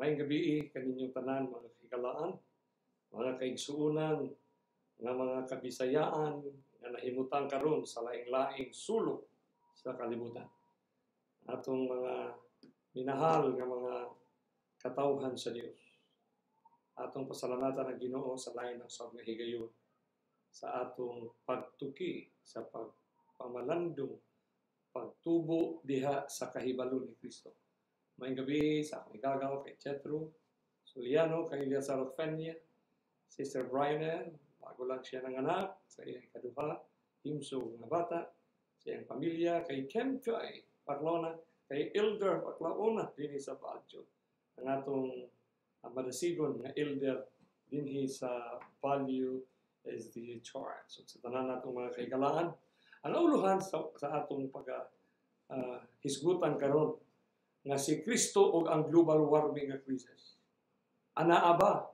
Maayong gabii kaninyong tanan, mga kahigalaan, mga kaigsuonan, nga mga kabisayaan nga nahimutang karon sa laing-laing sulok sa kalibutan. Atong mga minahal nga mga katawhan sa Dios. Atong pasalamatan ang Ginoo sa lain ng sab nga higayon sa atong pagtuki sa pagpamalandong, pagtubo diha sa kahibalo ni Kristo. Maayong gabii sa akong igagaw kay Chetro Soliano, kay Elias Rofenia, Sister Brian, bago lang siya nanganak sa iyang ikaduha, himsog nga bata, sa iyang pamilya, kay Kem Choi Paclona, kay Elder Paclaona dinhi sa Baguio. Ang atong madasigon nga elder dinhi sa Value SDA Church. So, sa tanan natong mga kahigalaan, ang uluhan sa atong pag hisgutan karon nga si Kristo ug ang global warming nga crisis. Anaa ba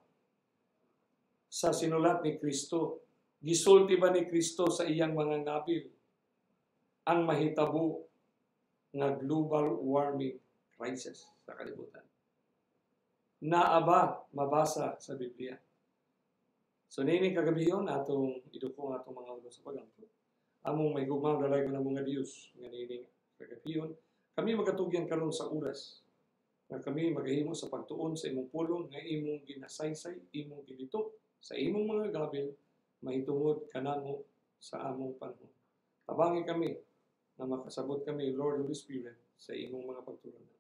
sa sinulat ni Kristo? Gisulti ba ni Kristo sa iyang mga ngabil ang mahitabo nga global warming crisis sa kalibutan? Naa ba mabasa sa Biblia? So niini kagabion, atong iduko ang atong mga ulo sa pagampo. Among mahigugmaong dalaygon na mga Dios, nga niini kagabion kami magatugyan karon sa oras nga kami magahimo sa pagtuon sa imong pulong nga imong ginasaysay, imong gilitok sa imong mga gabil mahitungod kanamo sa among panahon. Tabangi kami nga makasabot kami, Lord Holy Spirit, sa imong mga pagtulunan.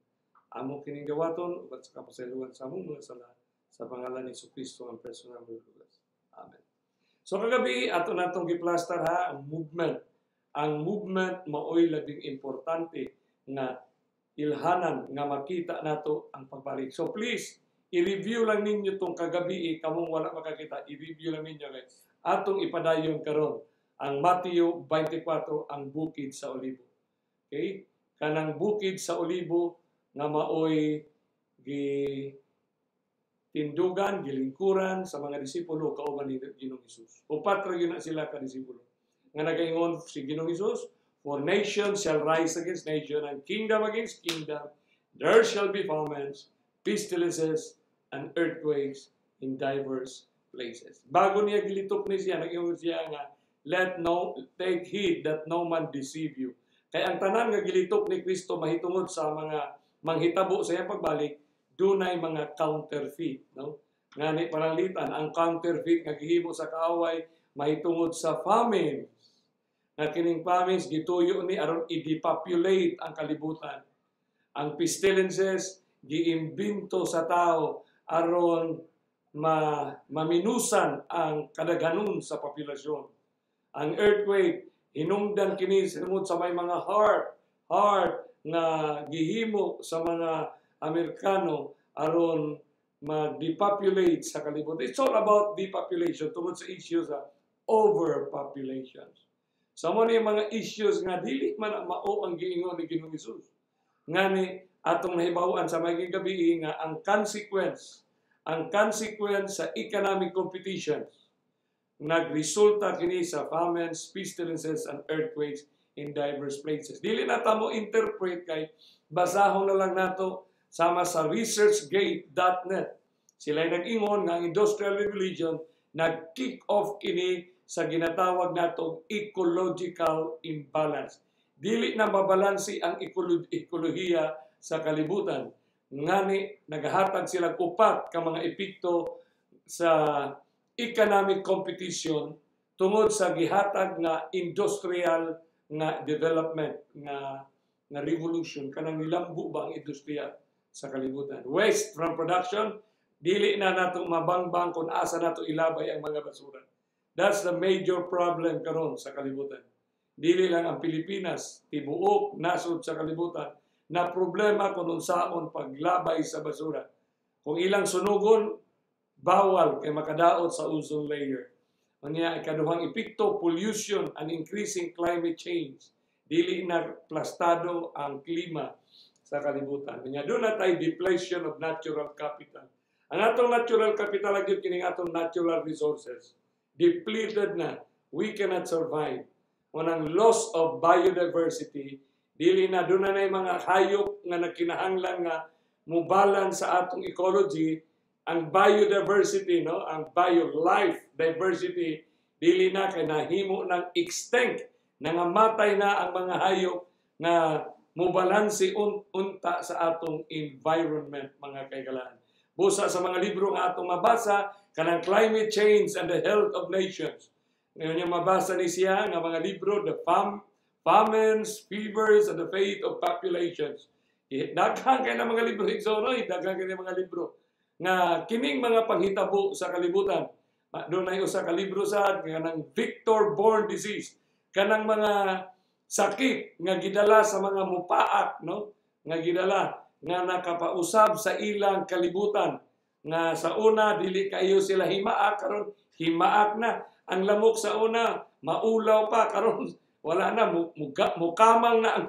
Amo kining dawaton uban sa kapasayloan sa among mga sala, sa pangalan ni Kristo ang personal Lord. Amen. So kagabi, ato natong giplastar ha ang movement. Ang movement maoy labing importante nga ilhanan nga makita nato ang pagbalik. So please, i-review lang ninyo tong kagabi, kamong wala makakita, i-review lang ninyo kay atong ipadayon karon ang Mateo 24, ang Bukid sa Olibo. Okay? Kanang Bukid sa Olibo nga maoy gi tindugan, gilingkuran sa mga disipulo kauban ni Ginoong Hesus. Upat ra gyud na sila ka disipulo. Nga nagaingon si Ginoong Hesus, "For nation shall rise against nation and kingdom against kingdom. There shall be famines, pestilences, and earthquakes in diverse places." Bago niya gilitok ni siya, nag-ingon siya nga, "Let no, take heed that no man deceive you." Kay ang tanan nga gilitok ni Kristo mahitungod sa mga manghitabo sa iyang pagbalik, dunay mga counterfeit, no? Ngani pananglitan, ang counterfeit nga gihimo sa kaaway mahitungod sa famines. Nga kining famines gituyo ni aron i-depopulate ang kalibutan. Ang pestilences giimbento sa tao aron maminusan ang kadaghanon sa populasyon. Ang earthquake hinungdan kini sa may mga HAARP HAARP nga gihimo sa mga Amerikano aron ma-depopulate sa kalibutan. It's all about depopulation tungod sa issues sa overpopulation. So mo ni mga issues nga dili man mao ang giingon ni Ginoong Hesus. Ngani atong nahibaw-an sa maayong gabi nga ang consequence sa economic competitions, nagresulta kini sa famines, pestilences and earthquakes in diverse places. Dili na ta mo interpret kay basahon na lang nato sama sa researchgate.net. Sila ay nag-ingon nga ang Industrial Revolution nag-kick off kini sa ginatawag natong ecological imbalance. Dili na mabalansi ang ekolohiya sa kalibutan. Ngani nagahatag sila upat ka mga epekto sa economic competition tungod sa gihatag nga industrial nga development nga revolution, kanang nilambo ba ang industriya sa kalibutan. Waste from production, dili na nato mabangbang kung asa nato ilabay ang mga basura. That's the major problem karon sa kalibutan. Dili lang ang Pilipinas, tibuok nasod sa kalibutan na problema kung unsaon paglabay sa basura. Kung ilang sunugon, bawal kay makadaot sa ozone layer. Unya, ikaduhang epekto, pollution and increasing climate change. Dili na plastado ang klima sa kalibutan. Unya, duna tay depletion of natural capital. Ang atong natural capital gyud kining atong natural resources. Depleted na. We cannot survive. Unang loss of biodiversity, dili na duna na mga hayop nga nagkinahanglan nga Mubalance sa atong ecology, ang biodiversity, no, ang biolife diversity, dili na kay nahimo ng extinct, nangamatay na ang mga hayop nga mubalanse unta sa atong environment, mga kaigalaan. Busa sa mga libro nga atong mabasa, kanang Climate Change and the Health of Nations. Ngayon yung mabasa ni siya nga mga libro, The Famines, Fevers, and the Fate of Populations. Daghan kay na mga libro, igsoon, daghan kay na mga libro nga kining mga panghitabo sa kalibutan. Dunay usa ka libro sa kanang Vector Borne Disease, kanang mga sakit nga gidala sa mga mupaak, no, nga gidala nga nakapausab sa ilang kalibutan, nga sa una dili kayo sila himaak, karon himaak na ang lamok. Sa una maulaw pa, karon wala na, mukamang na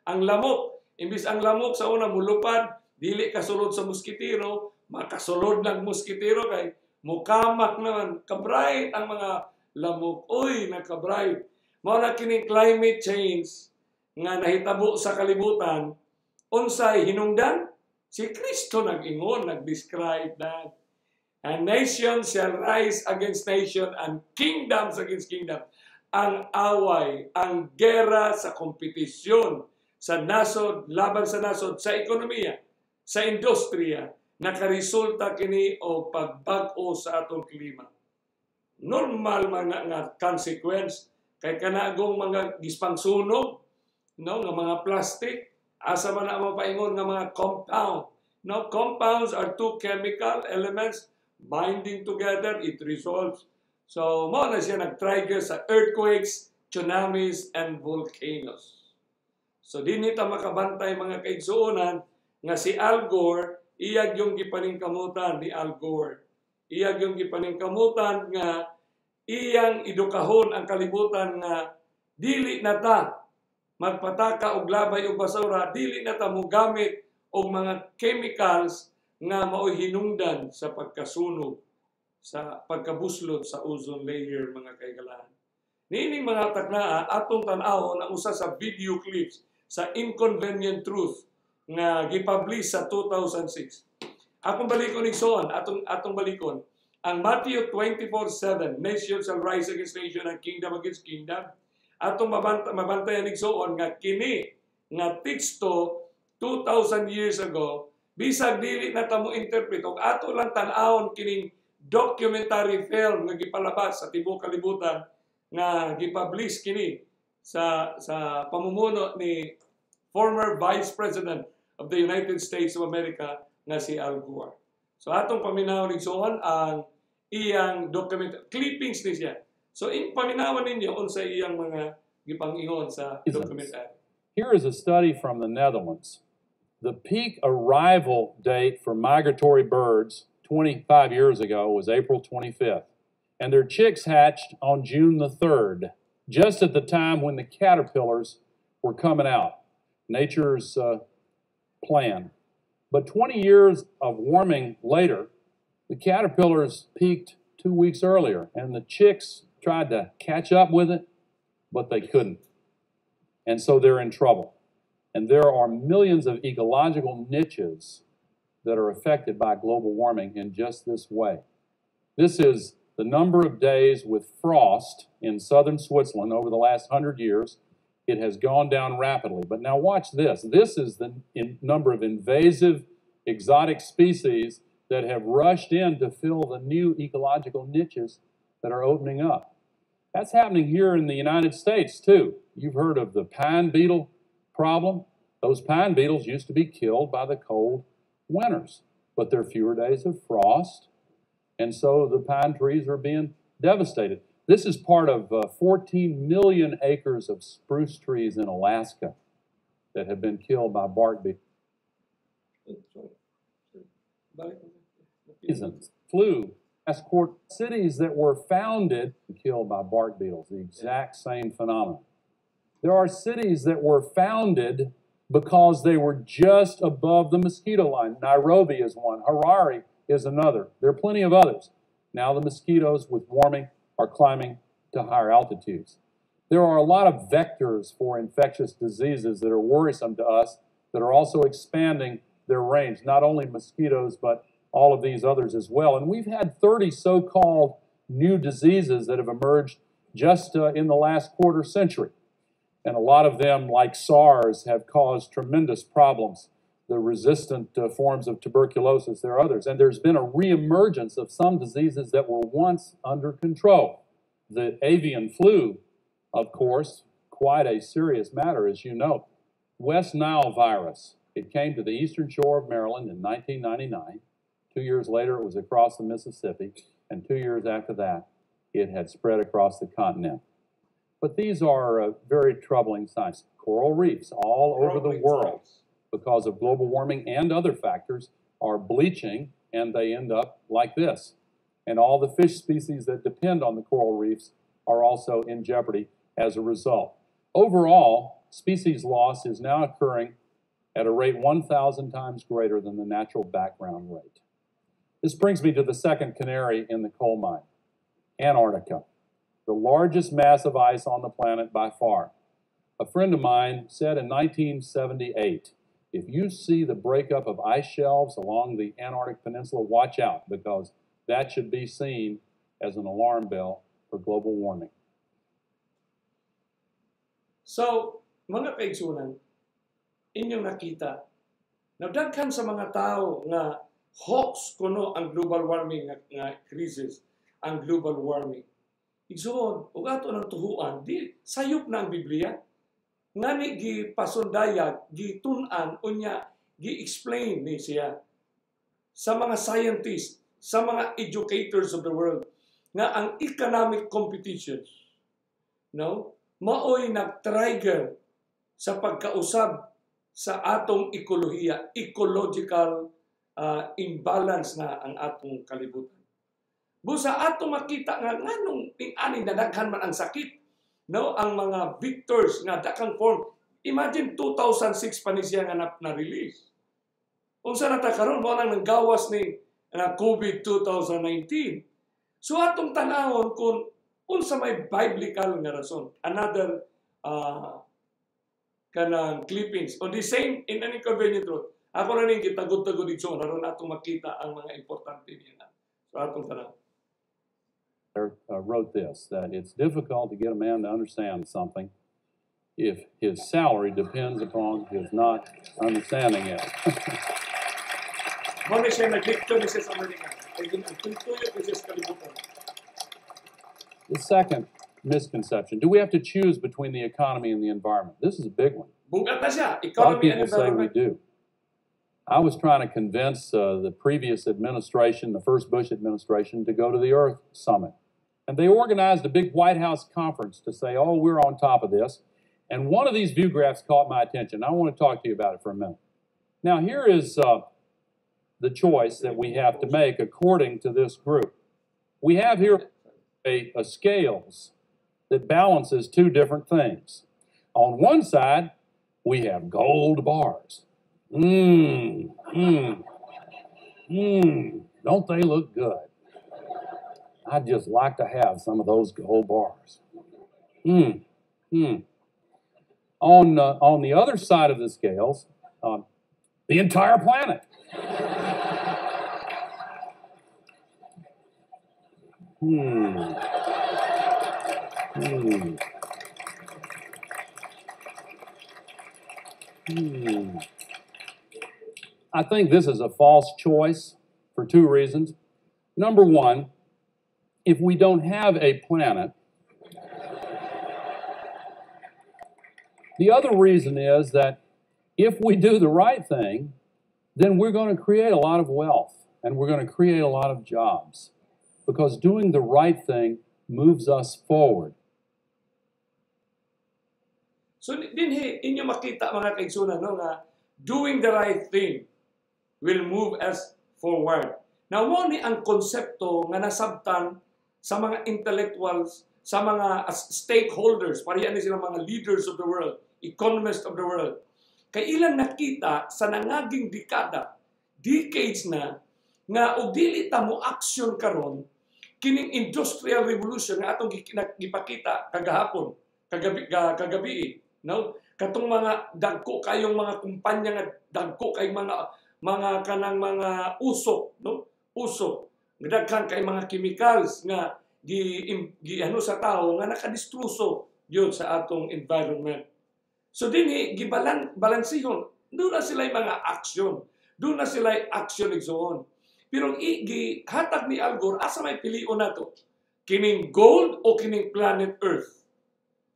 ang lamok. Imbis ang lamok sa una mulupad, dili kasulod sa moskitero, makasulod ng moskitero kay mukamak naman. Kabright ang mga lamok. Uy, nakabright. Mao na kining climate change nga nahitabo sa kalibutan, unsay hinungdan? Si Kristo nag-ingon, nag-describe na, "And nation shall rise against nation and kingdoms against kingdom." Ang away, ang gera sa kompetisyon, sa nasod, laban sa nasod, sa ekonomiya, sa industriya, nakaresulta kini og pagbag-o sa atong klima. Normal mga nga consequence kay kanagong mga gispangsunog, no, nga mga plastic, asa man na mapaingon nga mga compound, no? Compounds are two chemical elements binding together. It resolves. So mao na siya nag-trigger sa earthquakes, tsunamis, and volcanoes. So dinhi ta makabantay, mga kaigsuonan, nga si Al Gore, iyag yung gipaningkamutan ni Al Gore. Iyag yung gipaningkamutan nga iyang edukahon ang kalibutan nga dili na ta magpataka og labay og basura, dili na ta mogamit og mga chemicals nga maoy hinungdan sa pagkasunog, sa pagkabuslot sa ozone layer, mga kaigalaan. Niining mga taknaa, atong tan-awon ang usa sa video clips sa Inconvenient Truth nga gipublish sa 2006. Akong balikon, igsoon, atong balikon ang Matthew 24:7, "Nation shall rise against nation and kingdom against kingdom." Atong mabantayan, igsoon, nga kini nga teksto 2000 years ago, bisag dili na ta mo interpret og ato lang tan-awon kining documentary film nga gipalabas sa tibuok kalibutan nga gipublish kini sa pamumuno ni former Vice President of the United States of America nga si Al Gore. So atong paminawon, igsoon, ang iyang document clippings ni siya. So in paminawan ninyo unsa iyang mga gipangingon sa documentary. Here is a study from the Netherlands. The peak arrival date for migratory birds 25 years ago was April 25th, and their chicks hatched on June the 3rd, just at the time when the caterpillars were coming out. Nature's plan. But 20 years of warming later, the caterpillars peaked 2 weeks earlier, and the chicks tried to catch up with it, but they couldn't. And so they're in trouble. And there are millions of ecological niches that are affected by global warming in just this way. This is the number of days with frost in southern Switzerland over the last 100 years. It has gone down rapidly. But now watch this. This is the number of invasive exotic species that have rushed in to fill the new ecological niches that are opening up. That's happening here in the United States too. You've heard of the pine beetle problem. Those pine beetles used to be killed by the cold winters, but there are fewer days of frost, and so the pine trees are being devastated. This is part of 14 million acres of spruce trees in Alaska that have been killed by bark beetles. Sorry. Sorry. Seasons. Flu, court cities that were founded killed by bark beetles, the exact same phenomenon. There are cities that were founded because they were just above the mosquito line. Nairobi is one, Harare is another. There are plenty of others. Now the mosquitoes with warming are climbing to higher altitudes. There are a lot of vectors for infectious diseases that are worrisome to us that are also expanding their range, not only mosquitoes, but all of these others as well. And we've had 30 so-called new diseases that have emerged just in the last quarter century. And a lot of them, like SARS, have caused tremendous problems. The resistant forms of tuberculosis, there are others. And there's been a reemergence of some diseases that were once under control. The avian flu, of course, quite a serious matter, as you know. West Nile virus, it came to the eastern shore of Maryland in 1999. 2 years later, it was across the Mississippi. And 2 years after that, it had spread across the continent. But these are very troubling signs. Coral reefs all over the Troubling world, signs. Because of global warming and other factors, are bleaching, and they end up like this. And all the fish species that depend on the coral reefs are also in jeopardy as a result. Overall, species loss is now occurring at a rate 1,000 times greater than the natural background rate. This brings me to the second canary in the coal mine, Antarctica, the largest mass of ice on the planet by far. A friend of mine said in 1978, "If you see the breakup of ice shelves along the Antarctic Peninsula, watch out, because that should be seen as an alarm bell for global warming." So, mga kaigsunan, inyong nakita na daghan sa mga tao nga hoax kuno ang global warming nga crisis, ang global warming. Igsoon, ug ato ng tuhuan, di sayop na ang Biblia. Ngani gipasundayag, gitun-an, unya gi-explain ni siya sa mga scientists, sa mga educators of the world, nga ang economic competitions, no, maoy nag-trigger sa pagkausab sa atong ekolohiya, ecological imbalance na ang atong kalibutan. Busa ato makita nga nganong ing-ani na daghan man ang sakit, no, ang mga victors nga daghang form. Imagine, 2006 pa ni siya nga na-release. Unsa na ta karon, mao nang nanggawas ni na COVID 2019. So atong tanawon kung unsa may biblical nga rason. Another kanang clippings on the same In an Inconvenient Truth. Ako na ning gitagod-tagod dito aron atong makita ang mga importante niya. So atong tanaw. Wrote this, that it's difficult to get a man to understand something if his salary depends upon his not understanding it. Mao ni siya nag-lecture ni siya sa Amerika. Kay ang tuyok ni siya sa kalibutan. The second misconception: do we have to choose between the economy and the environment? This is a big one. Bugat na siya. A lot of Economy and people say we environment. Do. I was trying to convince the previous administration, the first Bush administration, to go to the Earth Summit. And they organized a big White House conference to say, "Oh, we're on top of this." And one of these view graphs caught my attention. I want to talk to you about it for a minute. Now, here is the choice that we have to make according to this group. We have here a scales that balances two different things. On one side, we have gold bars. Don't they look good? I'd just like to have some of those gold bars. On the other side of the scales, the entire planet. I think this is a false choice for two reasons. Number one, if we don't have a planet, the other reason is that if we do the right thing, then we're going to create a lot of wealth and we're going to create a lot of jobs, because doing the right thing moves us forward. So dinhi inyo makita, mga kaigsunan, no, nga doing the right thing will move us forward. Now mo ni ang konsepto nga nasabtan sa mga intellectuals, sa mga stakeholders, pareha ni sila mga leaders of the world, economists of the world. Kay ilang nakita sa nangaging dekada, decades na nga og dili ta mo aksyon karon, kining industrial revolution nga atong gipakita kagahapon, kagabi, kagabi, no, katong mga dagko kayong mga kumpanya nga dagko kay mga mga kanang mga usok, no? Usok. Daghan kay mga chemicals nga gi ano sa tao nga nakadistruso gyud sa atong environment. So dinhi gibalan balansihon. Duna sila mga action. Duna sila action, igsoon. Pero gihatag ni Al Gore, asa may pilion nato? Kining gold o kining planet Earth?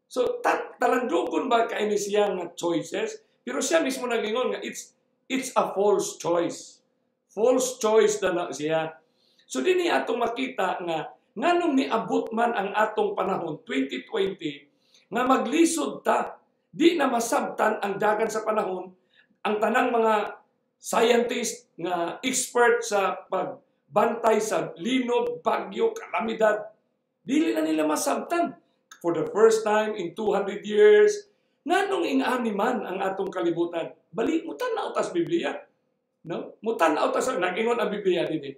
So talandugon ba kay ni siya nga choices? Pero siya mismo nagingon nga it's a false choice. False choice na siya. So dinhi atong makita nga nganong niabot man ang atong panahon 2020 nga maglisod ta, di na masabtan ang dagan sa panahon. Ang tanang mga scientist nga expert sa pagbantay sa linog, bagyo, kalamidad, dili na nila masabtan. For the first time in 200 years, nganong ingani man ang atong kalibutan? Bali, mutan-aw tas Biblia. No? Mutan-aw tas, nag-ingon ang Biblia dinhi.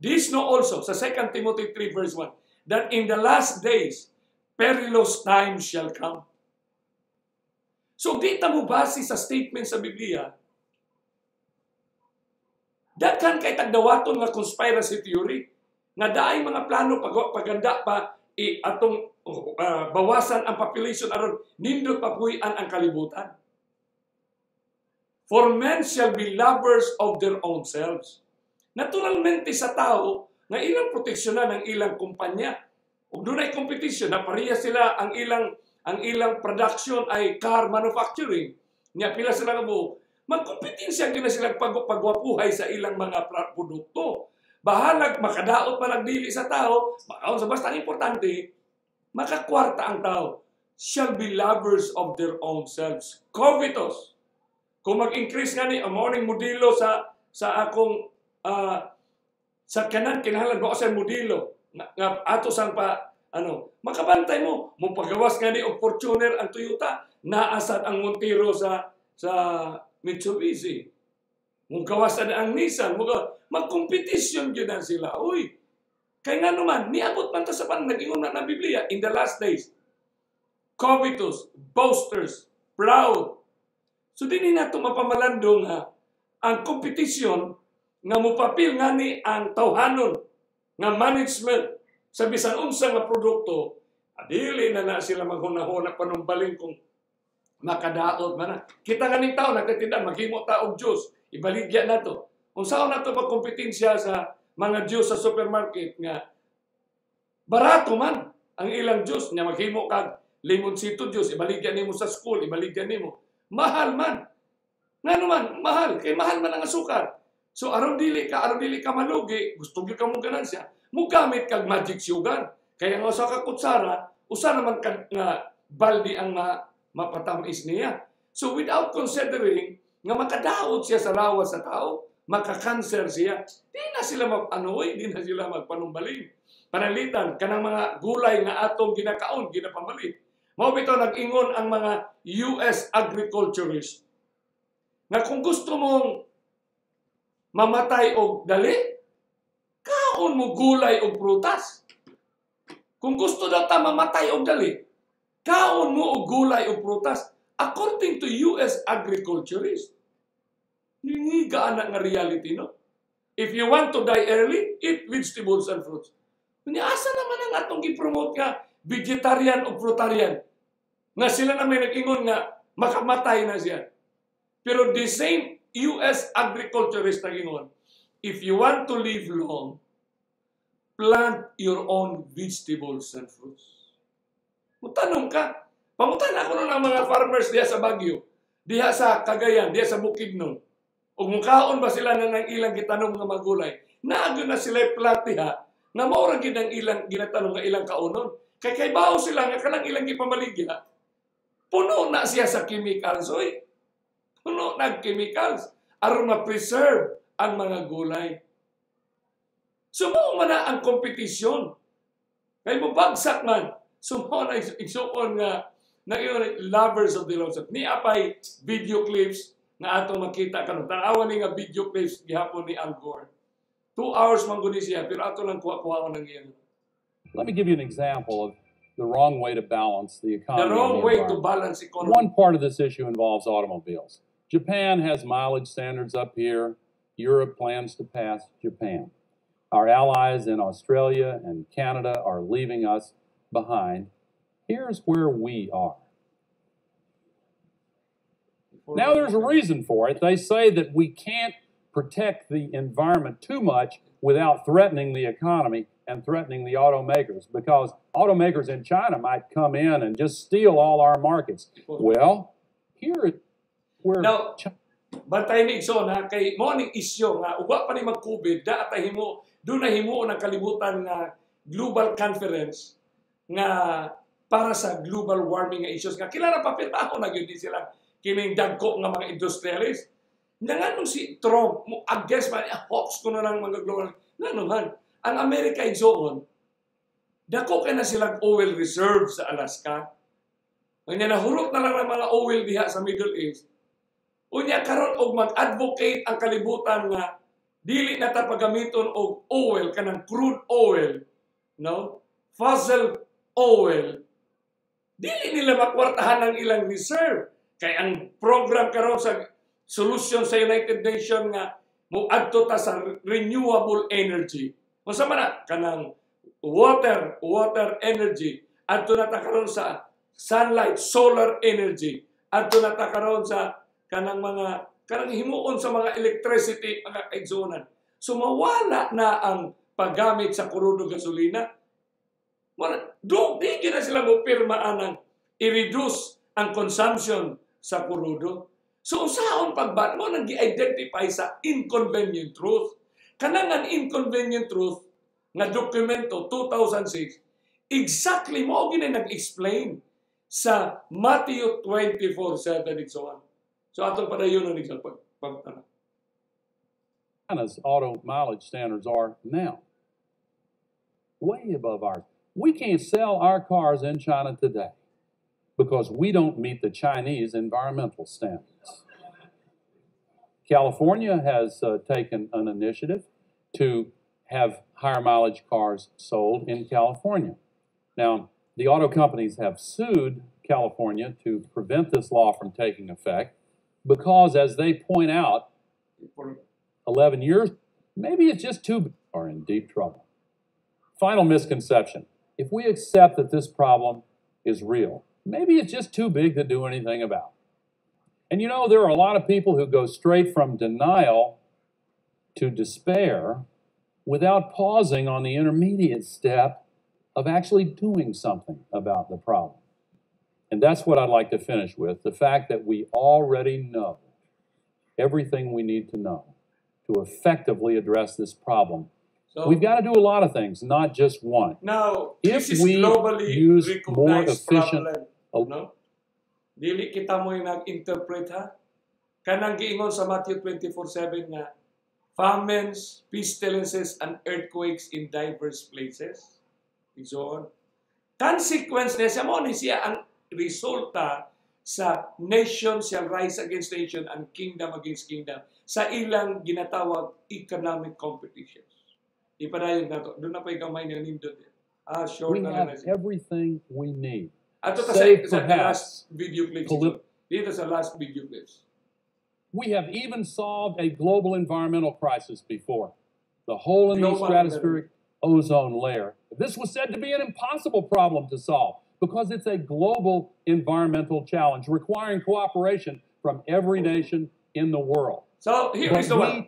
This know also, sa 2 Timothy 3 verse 1, that in the last days, perilous times shall come. So, di ta mo base sa statement sa Biblia, daghan kay tagdawaton nga conspiracy theory, nga daay mga plano pag paganda pa i atong bawasan ang population aron nindot papuy-an ang kalibutan. For men shall be lovers of their own selves. Naturalmente sa tao nga ilang proteksyonan ang ilang kumpanya. Ug dunay competition na pareha sila ang ilang production ay car manufacturing. Nya pila sila ka buok. Magkompetensya gyud na sila pagwapuhay sa ilang mga produkto. Bahalag makadaot man nagdili sa tao, makaon sa basta ang importante makakwarta ang tao. Shall be lovers of their own selves. Covetous. Kung mag-increase nga ni ang morning modelo sa akong sa kanan, kinahanglan ba sa modelo nga ato sang pa ano makabantay mo mo pagawas nga ni og Fortuner ang Toyota, naasad ang Montero sa Mitsubishi, mo gawas ang Nissan mo, magkompetisyon gyud na sila, uy. Kay nga naman niabot man ta sa pan nag-ingon na ng Biblia, in the last days, covetous, boasters, proud. So dinhi nato mapamalando nga ang kompetisyon nga mupapil ngani ang tawhanon nga management sa bisan unsa nga produkto, dili na na sila maghunahuna panumbaling kung makadaot man na. Kita nga ning tao nagtitinda, maghimo ta og juice, ibaligya nato. Unsaon nato pagkompetensya sa mga juice sa supermarket nga barato man ang ilang juice? Nya maghimo kag limoncito juice, ibaligya nimo sa school, ibaligya nimo. Mahal man. Ngano man mahal? Kay mahal man ang asukar. So aron dili ka malugi, gusto gyud ka mo ganansya, mo gamit kag magic sugar. Kaya nga usa ka kutsara, usa naman ka nga baldi ang mapatamis niya. So without considering nga makadaot siya sa lawas sa tao, makakanser siya, di na sila mag ano, di na sila magpanumbaling. Panalitan kanang mga gulay nga atong ginakaon, ginapamalit. Mao bitaw nag-ingon ang mga US agriculturists nga kung gusto mong mamatay og dali, kaon mo gulay og prutas. Kung gusto daw ta mamatay og dali, kaon mo og gulay og prutas. According to US agriculturists. Ningiga na nga reality, no? If you want to die early, eat vegetables and fruits. Unya, asa naman ang atong gi-promote nga vegetarian o fruitarian? Nga sila na may nag-ingon nga makamatay na siya. Pero the same US agriculturist nag-ingon, if you want to live long, plant your own vegetables and fruits. Mutanong ka. Pangutan ako nun ang mga farmers diha sa Baguio, diha sa Cagayan, diha sa Bukidnon. Ug mukaon ba sila na ng ilang gitanom nga magulay? Naagyo na sila plat diha nga mao ra gid ang ilang ginatanong nga ilang kaunon. Kay bawo sila nga kanang ilang gipamaligya. Puno na siya sa chemicals, oy. Puno na chemicals aron ma-preserve ang mga gulay. So mao man na ang kompetisyon. Kay mo bagsak man. So mao na igsuon nga na lovers of the Lord. Ni apay video clips nga atong makita karon. Tan-awa ni nga video clips gihapon ni Al Gore. 2 hours man guni siya, pero ato lang kuha-kuha ng iyang. Let me give you an example of the wrong way to balance the economy The wrong and the way to environment. Balance economy. One part of this issue involves automobiles. Japan has mileage standards up here. Europe plans to pass Japan. Our allies in Australia and Canada are leaving us behind. Here's where we are. Now, there's a reason for it. They say that we can't protect the environment too much without threatening the economy and threatening the automakers, because automakers in China might come in and just steal all our markets. Well, here where Now, bantay ni igsoon ha, kay mao ning isyu nga ug wa pa ni mag-COVID, da ta himo do na himuon ang kalibutan nga global conference nga para sa global warming nga issues nga kilala pa pirmaho na gyud ni sila kining dagko nga mga industrialist. Na nganong si Trump mo against man, hoax kuno ng mga global? Ngano man ang Amerika, igsoon, dako kay na silang oil reserve sa Alaska. Unya nahurot na lang ng mga oil diha sa Middle East. Unya karon og mag-advocate ang kalibutan nga dili na ta pagamiton og oil, kanang crude oil, no? Fossil oil. Dili nila makwartahan ang ilang reserve. Kay ang program karon sa solution sa United Nations nga moadto ta sa renewable energy. Unsa man na kanang water energy. Adto na ta karon sa sunlight, solar energy. Adto na ta karon sa kanang mga kanang himuon sa mga electricity, mga kaigsuonan. So mawala na ang paggamit sa krudo, gasolina. Wala, do di gyud na sila mo pirma anang i-reduce ang consumption sa krudo. So unsaon pagbat mo nang gi-identify sa inconvenient truth? Kanang ang inconvenient truth nga dokumento 2006, exactly mo gyud nag-explain sa Matthew 24:7 and so on. So atong padayon ang pag pagtana. China's auto mileage standards are now. Way above ours. We can't sell our cars in China today because we don't meet the Chinese environmental standards. California has taken an initiative to have higher mileage cars sold in California. Now, the auto companies have sued California to prevent this law from taking effect because, as they point out, 11 years, maybe it's just too, are in deep trouble. Final misconception. If we accept that this problem is real, maybe it's just too big to do anything about. And there are a lot of people who go straight from denial to despair without pausing on the intermediate step of actually doing something about the problem. And that's what I'd like to finish with, the fact that we already know everything we need to know to effectively address this problem. So, we've got to do a lot of things, not just one. Now, if this is we globally use more recognized efficient problem. No? Dili kita mo yung nag-interpret ha. Kanang giingon sa Matthew 24:7 nga famines, pestilences, and earthquakes in diverse places. Igsoon. Consequence niya siya mo ni siya ang resulta sa nation shall rise against nation and kingdom against kingdom sa ilang ginatawag economic competitions. Ipadayon nato. Doon na pa'y gamay nga nindot. Ah, short We na lang have na siya. Everything we need. Ato ta sa, Save sa perhaps last video clips. Dito sa last video clips. We have even solved a global environmental crisis before. The hole in the Global stratospheric ozone layer. This was said to be an impossible problem to solve because it's a global environmental challenge requiring cooperation from every nation in the world. So here But is the we one.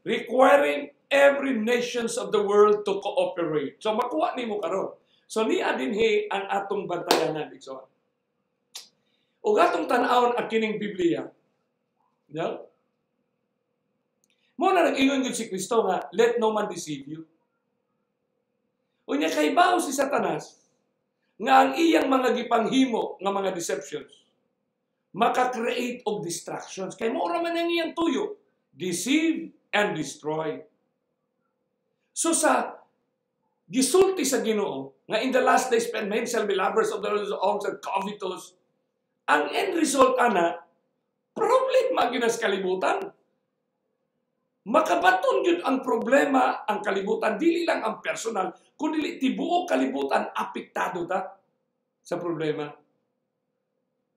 Requiring every nations of the world to cooperate. So makuha nimo karon. So niya dinhi ang atong bantayanan, igsoon. Ug atong tan-awon ang kining Biblia. No? Mo na nag-ingon gyud si Kristo nga, "Let no man deceive you." Unya kay si Satanas nga ang iyang mga gipanghimo nga mga deceptions maka-create og distractions, kay mao ra man ang iyang tuyo, deceive and destroy. So sa gisulti sa Ginoo nga in the last days men shall be lovers of their own and covetous, ang end result ana, problema gyud sa kalibutan. Makabaton gyud ang problema ang kalibutan, dili lang ang personal kundi tibuok kalibutan apektado ta sa problema.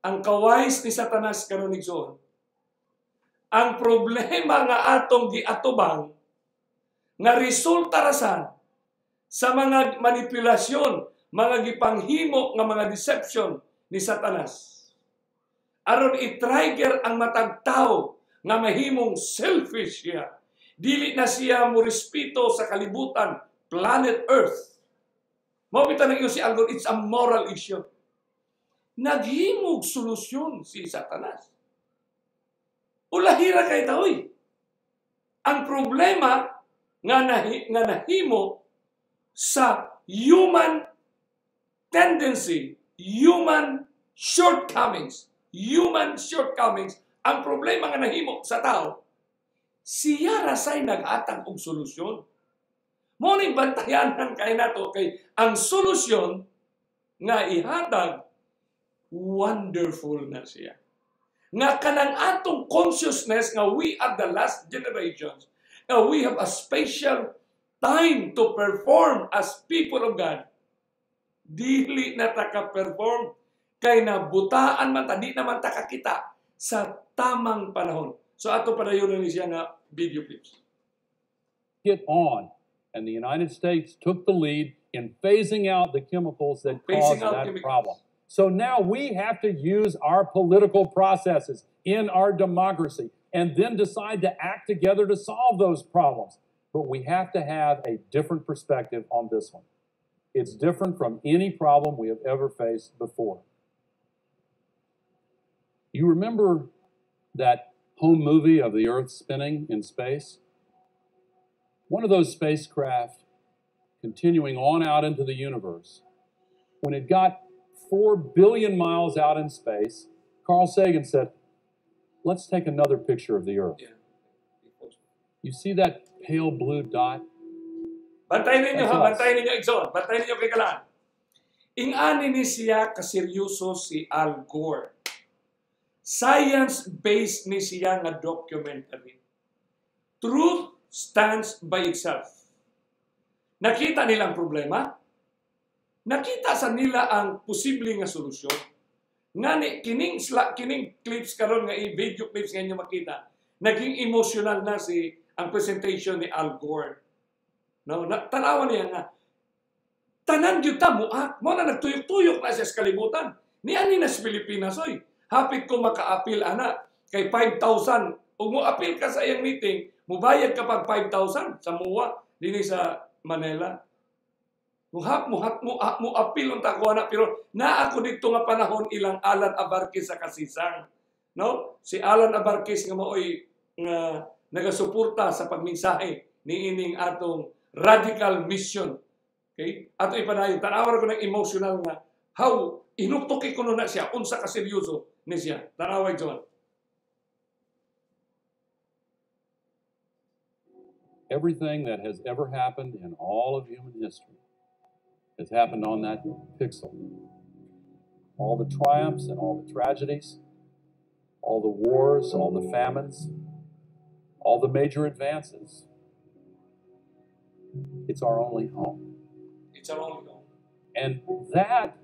Ang kawais ni Satanas karon, igsoon, Ang problema nga atong giatubang nga resulta rasan sa mga manipulasyon, mga gipanghimo nga mga deception ni Satanas. Aron i-trigger ang matag tawo nga mahimong selfish siya. Dili na siya mo respeto sa kalibutan, planet Earth. Mao bitaw nang si Al Gore, it's a moral issue. Naghimog solusyon si Satanas. Ulahira kay taoy. Ang problema nga nahimo sa human tendency, human shortcomings, ang problema nga nahimo sa tao, siya rasay naghatag og solusyon. Mao ning bantayanan kay nato kay ang solusyon nga ihatag, wonderful na siya. Nga kanang atong consciousness nga we are the last generations, nga we have a special time to perform as people of God. Dili na ta ka-perform kay nabutaan man ta, di naman ta kakita sa tamang panahon. So ato padayon ni siya nga video clips. Get on. And the United States took the lead in phasing out the chemicals that Phasing caused out that chemicals. Problem. So now we have to use our political processes in our democracy and then decide to act together to solve those problems. But we have to have a different perspective on this one. It's different from any problem we have ever faced before. You remember that home movie of the Earth spinning in space? One of those spacecraft continuing on out into the universe, when it got 4 billion miles out in space, Carl Sagan said, "Let's take another picture of the Earth." You see that pale blue dot? Bantayan ninyo That's ha, us. Bantayan ninyo, igsoon, bantayan ninyo kay kalaan. Ingani ni siya kaseryoso si Al Gore. Science-based ni siya nga documentary. Truth stands by itself. Nakita nila ang problema. Nakita sa nila ang posible nga solusyon. Ngani kining clips karon nga i-video clips nga inyo makita, naging emotional na si ang presentation ni Al Gore. No, na, tanawa niya nga tanan gyud ta muak mo na nagtuyok-tuyok na siya sa kalibutan. Niani na sa Pilipinas oy. Hapit ko maka-appeal ana kay 5,000. Ug mo-appeal ka sa iyang meeting, mubayad ka pag 5,000 sa MOA dinhi sa Manila. Muhap muhat mo mo appeal unta ko ana, pero naa ako didto nga panahon ilang Alan Abarquez sa Kasisang. No? Si Alan Abarquez nga maoy nga nagasuporta sa pagmensahe niining atong radical mission. Okay? Ato ipadayon, tanawa ko ng emotional nga how inuktuki ko na siya unsa ka seryoso ni siya. Tanawa, John. Everything that has ever happened in all of human history has happened on that pixel. All the triumphs and all the tragedies, all the wars, all the famines, all the major advances. It's our only home. It's our only home. And that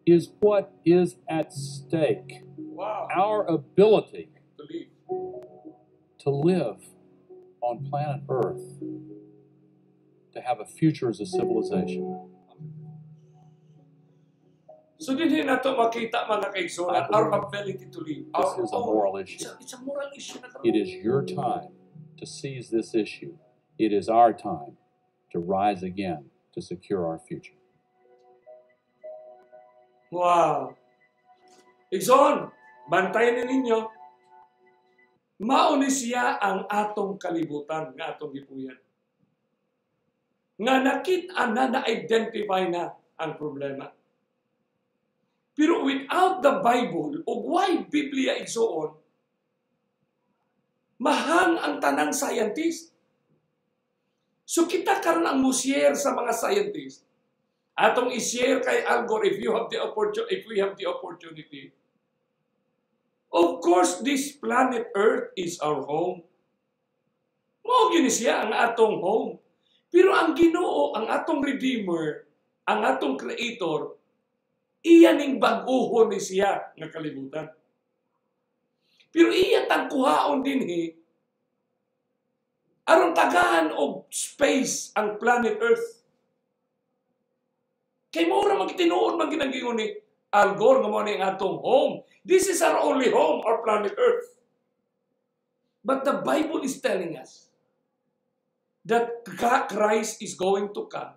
is what is at stake. Our ability To live. To live on planet Earth, to have a future as a civilization. So dinhi nato makita, mga kaigsuonan, I our believe ability to live. this Our is a own- moral issue. It's a moral issue na karon. It is your time to seize this issue. It is our time to rise again to secure our future. Wow. Igsoon, bantayan ni ninyo. Mao ni siya ang atong kalibutan nga atong gipuyan. Nga nakita na, na-identify na ang problema. Pero without the Bible, o why Biblia, igsoon, mahang ang tanang scientist. So kita karon ang mo-share sa mga scientist. Atong i-share kay Al Gore if we have the opportunity. Of course, this planet Earth is our home. Mao gyud ni siya ang atong home. Pero ang Ginoo, ang atong Redeemer, ang atong Creator, iya ning bag-ohon ni siya nga kalibutan. Pero iya tang kuhaon dinhi. Aron tagaan og space ang planet Earth. Kay mao ra man tinuod man ginang ni Al Gore nga mao ni ang atong home. This is our only home, our planet Earth. But the Bible is telling us that Christ is going to come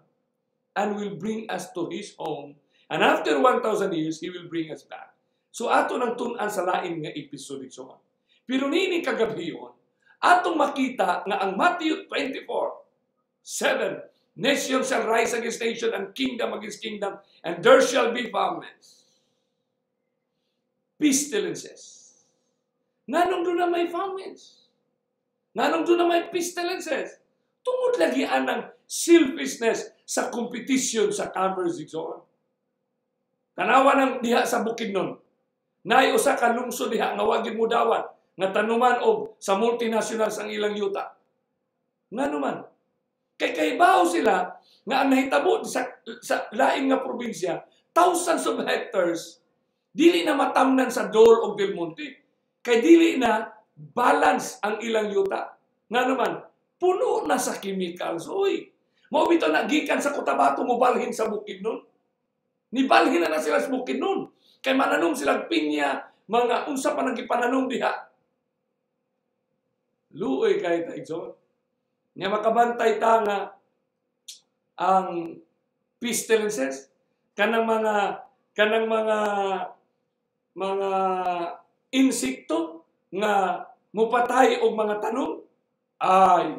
and will bring us to His home. And after 1,000 years, He will bring us back. So ato nang tun-an sa lain nga episode, igsoon. Pero nini kagabion, atong makita nga ang Matthew 24:7, "Nation shall rise against nation and kingdom against kingdom, and there shall be famines, pestilences." Nganong duna may famines? Nganong duna may pestilences? Tungod lagi anang selfishness sa competition sa commerce, igsoon. Tanawa nang diha sa Bukidnon. Naay usa ka lungsod diha nga wa gyud mo dawat nga tanuman og sa multinationals ang ilang yuta. Ngano man? Kay kahibaw sila nga ang nahitabo sa lain nga probinsya, thousands of hectares dili na matamnan sa Dole og Del Monte. Kay dili na balance ang ilang yuta. Ngano man? Puno na sa chemicals. Uy, mao bitaw na gikan sa Cotabato mobalhin sa Bukidnon. Nibalhin na na sila sa Bukidnon. Kay mananom silang pinya, mga unsa pa nang gipananom diha. Luoy kay ta, igsoon. Nya makabantay ta nga ang pestilences, kanang mga insekto nga mupatay og mga tanom ay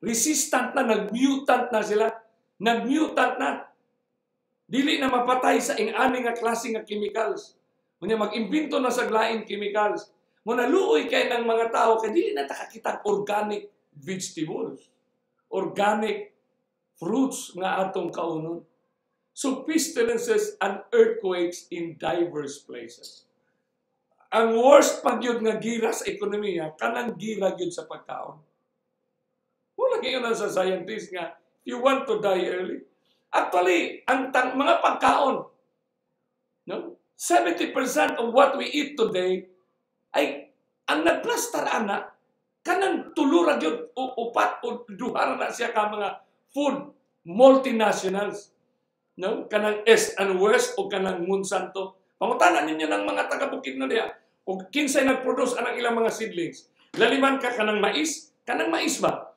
resistant na, nagmutant na sila, nagmutant na, dili na mapatay sa ing-ani nga klase nga chemicals. Unya mag-imbento na sa lain chemicals mo. Naluoy kay ng mga tao kay dili na ta kakita organic vegetables, organic fruits nga atong kaunon. So pestilences and earthquakes in diverse places. Ang worst pa gyud nga gira sa ekonomiya, kanang gira gyud sa pagkaon. Wala kayo na sa scientist nga you want to die early. Actually, ang mga pagkaon, no? 70% of what we eat today ay ang nagplastar ana kanang tulo ra gyud o upat o duha ra na siya ka mga food multinationals, no? Kanang East and West o kanang Monsanto. Pangutana ninyo ng mga taga Bukidnon diha og kinsay nagproduce anang ilang mga seedlings. Laliman ka kanang mais, kanang mais ba?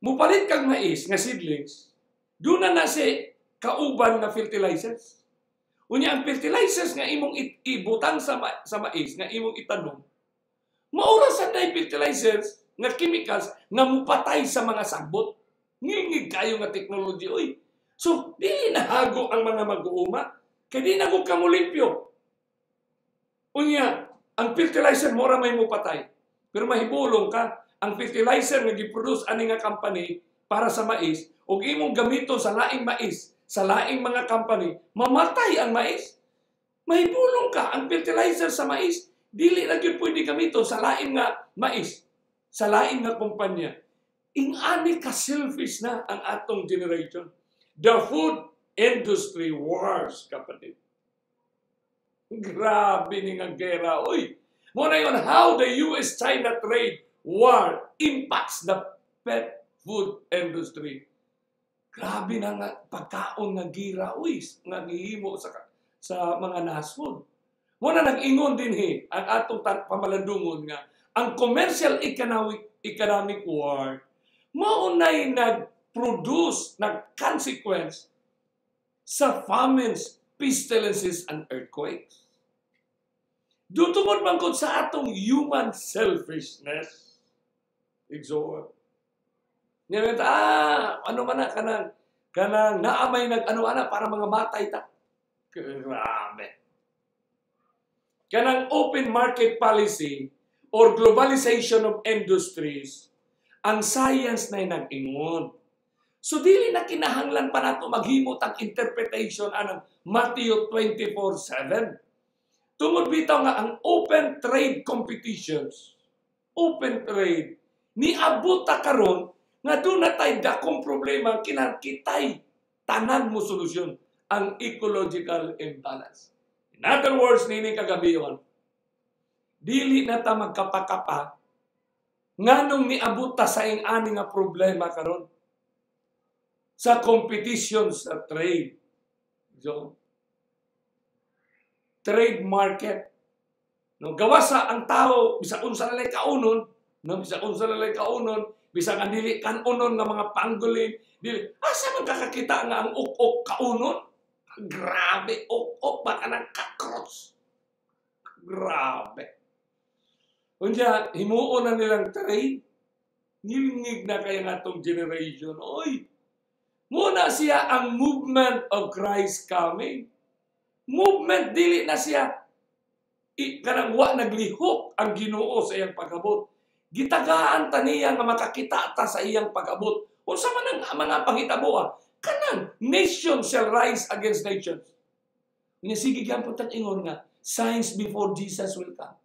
Mupalit kag mais nga seedlings, duna na si kauban nga fertilizers. Unya ang fertilizers nga imong ibutang sa mais nga imong itanom, mao ra sad na fertilizers nga chemicals nga mupatay sa mga sagbot. Ngingig kayo nga technology, oy. So, dili na hago ang mga mag-uuma kay di na ko kamulimpyo. Unya, ang fertilizer mao ra may mupatay. Pero mahibulong ka, ang fertilizer nga giproduce ani nga company para sa mais ug imong gamiton sa laing mais, sa laing mga company, mamatay ang mais. Mahibulong ka, ang fertilizer sa mais dili na gyud pwede gamiton sa lain nga mais, sa lain nga kumpanya. Ingani ka selfish na ang atong generation. The food industry wars, kapatid. Grabe ni nga gera. Uy, mao na yun, how the US-China trade war impacts the pet food industry. Grabe na nga pagkaon nga gira, uy, nga gihimo sa mga nasod. Mao na nag-ingon dinhi ang atong pamalandungon nga ang commercial economic war mao nay nag-produce, nag-consequence sa famines, pestilences, and earthquakes. Dutungod man gud sa atong human selfishness. Igsoon. Nga ano man na kanang naamay nag ano ana para mga matay ta. Grabe. Kanang open market policy or globalization of industries, ang science na nag-ingon. So dili na kinahanglan pa nato maghimot ang interpretation anang Matthew 24:7. Tungod bitaw nga ang open trade competitions, open trade, niabot ta karon nga duna tay dakong problema, kinahanglan tanan mo solusyon ang ecological imbalance. In other words, nini kagabiyon, dili na ta magkapakapa. Nganong niabot ta sa ing-ani nga problema karon? Sa competition sa trade. So, trade market. No, gawa sa ang tao bisag unsa na kaunon, no, bisag unsa na kaunon, bisag ang dili kanunon nga mga pangolin, dili asa man kakakita nga ang uk-ok kaunon? Grabe, uk-ok ba kanang cockroach? Grabe. Unya, himuon na nilang trade. Ngilngig na kaya nga atong generation. Oy, muna siya ang movement of Christ coming. Movement, dili na siya. Kanang wa naglihok ang Ginoo sa iyang pag-abot. Gitagaan ta niya nga makakita ta sa iyang pag-abot. Unsa man ang mga panghitabo? Kanang nation shall rise against nations. Unya sige gyapon tag ingon nga signs before Jesus will come.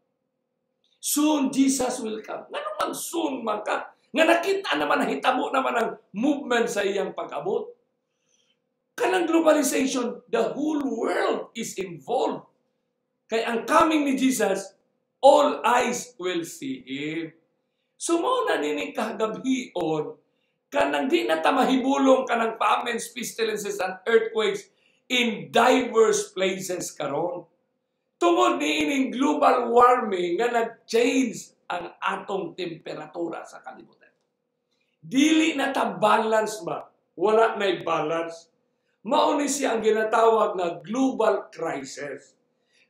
Soon Jesus will come. Ngano man soon man ka? Nga nakita naman, nahitabo naman ang movement sa iyang pag-abot. Kanang globalization, the whole world is involved. Kay ang coming ni Jesus, all eyes will see Him. So mao na nini kagabhion, kanang di na ta mahibulong kanang famines, pestilences, and earthquakes in diverse places karon. Tungod ni ining global warming nga nag-change ang atong temperatura sa kalibutan. Dili na ta balance ba? Wala na'y balance. Mao ni siya ang ginatawag na global crisis.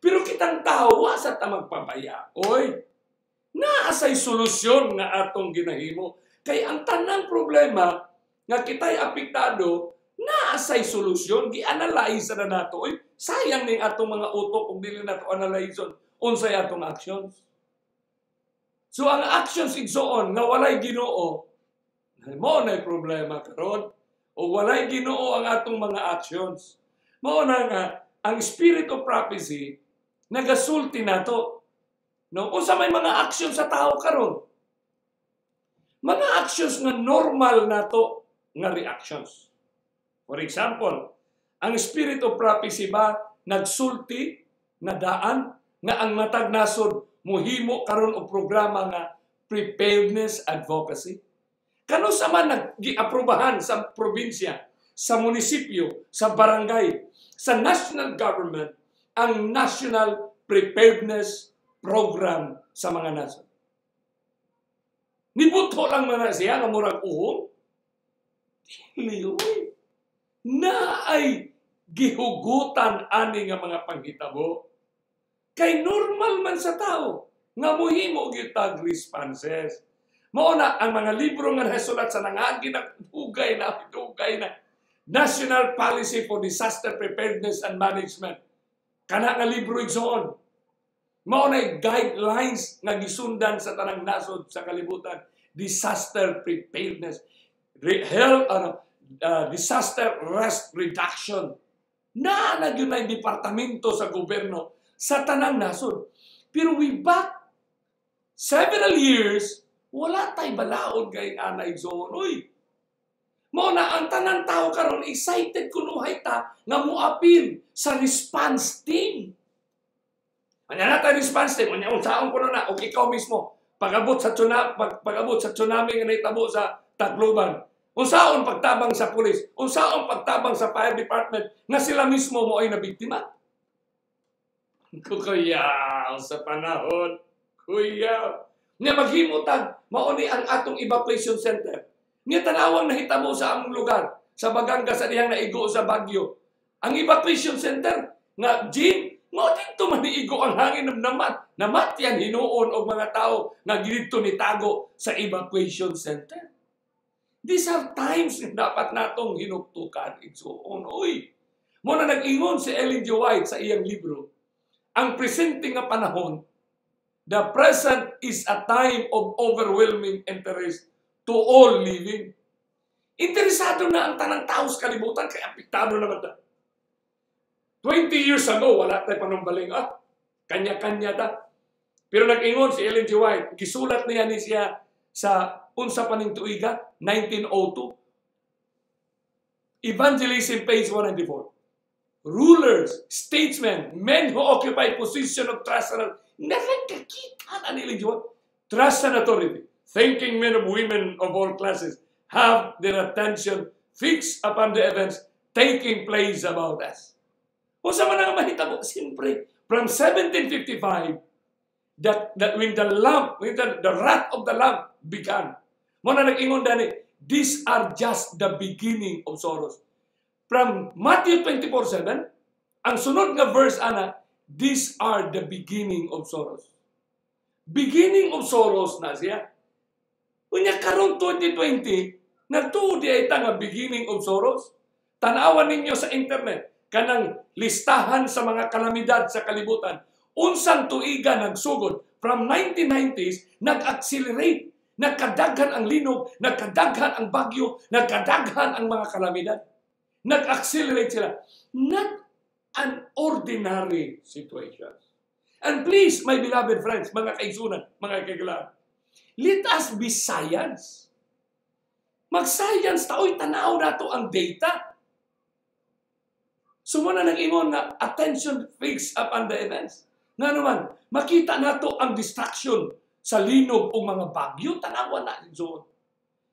Pero kitang tao, wa sa ta magpabaya. Oy, naasay solusyon nga atong ginahimo. Kay ang tanang problema nga kita'y apektado, naasay solusyon, gi-analyze na nato. Oy, sayang ning atong mga utok kung dili nato analyze unsay atong actions. So ang actions igsoon nga walay Ginoo, mao na problema karon. O walay Ginoo ang atong mga actions. Mao na nga ang spirit of prophecy nagasulti nato. No, unsa may mga actions sa tao karon? Mga actions nga normal nato nga reactions. For example, ang spirit of prophecy ba nagsulti na daan nga ang matag nasod muhimo karon og programa nga preparedness advocacy? Kano sa man nag-giaprobahan sa probinsya, sa munisipyo, sa barangay, sa national government ang National Preparedness Program sa mga nasod? Nibuto lang man siya nga murag uhong. Dili, uy. Na ay gihugutan ani nga mga panghitabo. Kay normal man sa tao nga muhimo gyud tag responses. Mao na ang mga libro nga nasulat sa nangagi na dugay na dugay na National Policy for Disaster Preparedness and Management. Kana nga libro igsoon. Mao na guidelines nga gisundan sa tanang nasod sa kalibutan. Disaster preparedness, health, disaster risk reduction. Naa na gyud nay departamento sa gobyerno sa tanang nasod. Pero we back several years, wala tay balaod kay ana igsoon. Uy, mao na ang tanang tao karon excited kunuhay ta nga moapil sa response team. Anya na ta response team, anya unsaon kuno na og ikaw mismo pag-abot sa tsunami nga nahitabo sa Tacloban. Unsaon pagtabang sa pulis, unsaon pagtabang sa fire department nga sila mismo mo ay nabiktima. Kuyaw sa panahon, kuyaw. Nya maghimo tag mao ni ang atong evacuation center. Nya tanawang nahitabo sa among lugar, sa Bagangas sa dihang naigo sa Bagyo. Ang evacuation center nga gym, mao didto man niigo ang hangin ng namat. Namatyan hinuon og mga tao nga didto nitago sa evacuation center. These are times nga dapat natong hinuktukan igsuon. Uy, mo na nag-ingon si Ellen G. White sa iyang libro, ang presente nga panahon, the present is a time of overwhelming interest to all living. Interesado na ang tanang tao sa kalibutan, kaya apektado naman ta. 20 years ago, wala tayo panumbaling. Kanya-kanya ta. Pero nag-ingon si Ellen G. White, gisulat niya ni siya sa unsa pa ning tuiga, 1902. Evangelism, page 194. Rulers, statesmen, men who occupy position of trust and nakakakita na nila G. White. Trust and authority. Thinking men of women of all classes have their attention fixed upon the events taking place about us. Unsa man ang mahitabo? Siyempre, from 1755, that when the lamp, when the wrath of the lamb began, mao na nag-ingon dani, these are just the beginning of sorrows. From Matthew 24:7, ang sunod nga verse ana, these are the beginning of sorrows. Beginning of sorrows na siya. Unya karon 2020, nagtuo diay ta nga beginning of sorrows. Tanawan ninyo sa internet kanang listahan sa mga kalamidad sa kalibutan. Unsang tuiga nagsugod from 1990s, nag-accelerate, nagkadaghan ang linog, nagkadaghan ang bagyo, nagkadaghan ang mga kalamidad. Nag-accelerate sila. Not an ordinary situation. And please, my beloved friends, mga kaigsunan, mga kaiglaan, let us be science. Mag-science ta, oy, tanaw nato ang data. So mao na nag-ingon nga attention fixed upon the events. Nga naman, makita nato ang destruction sa linog o mga bagyo, tanawa na so.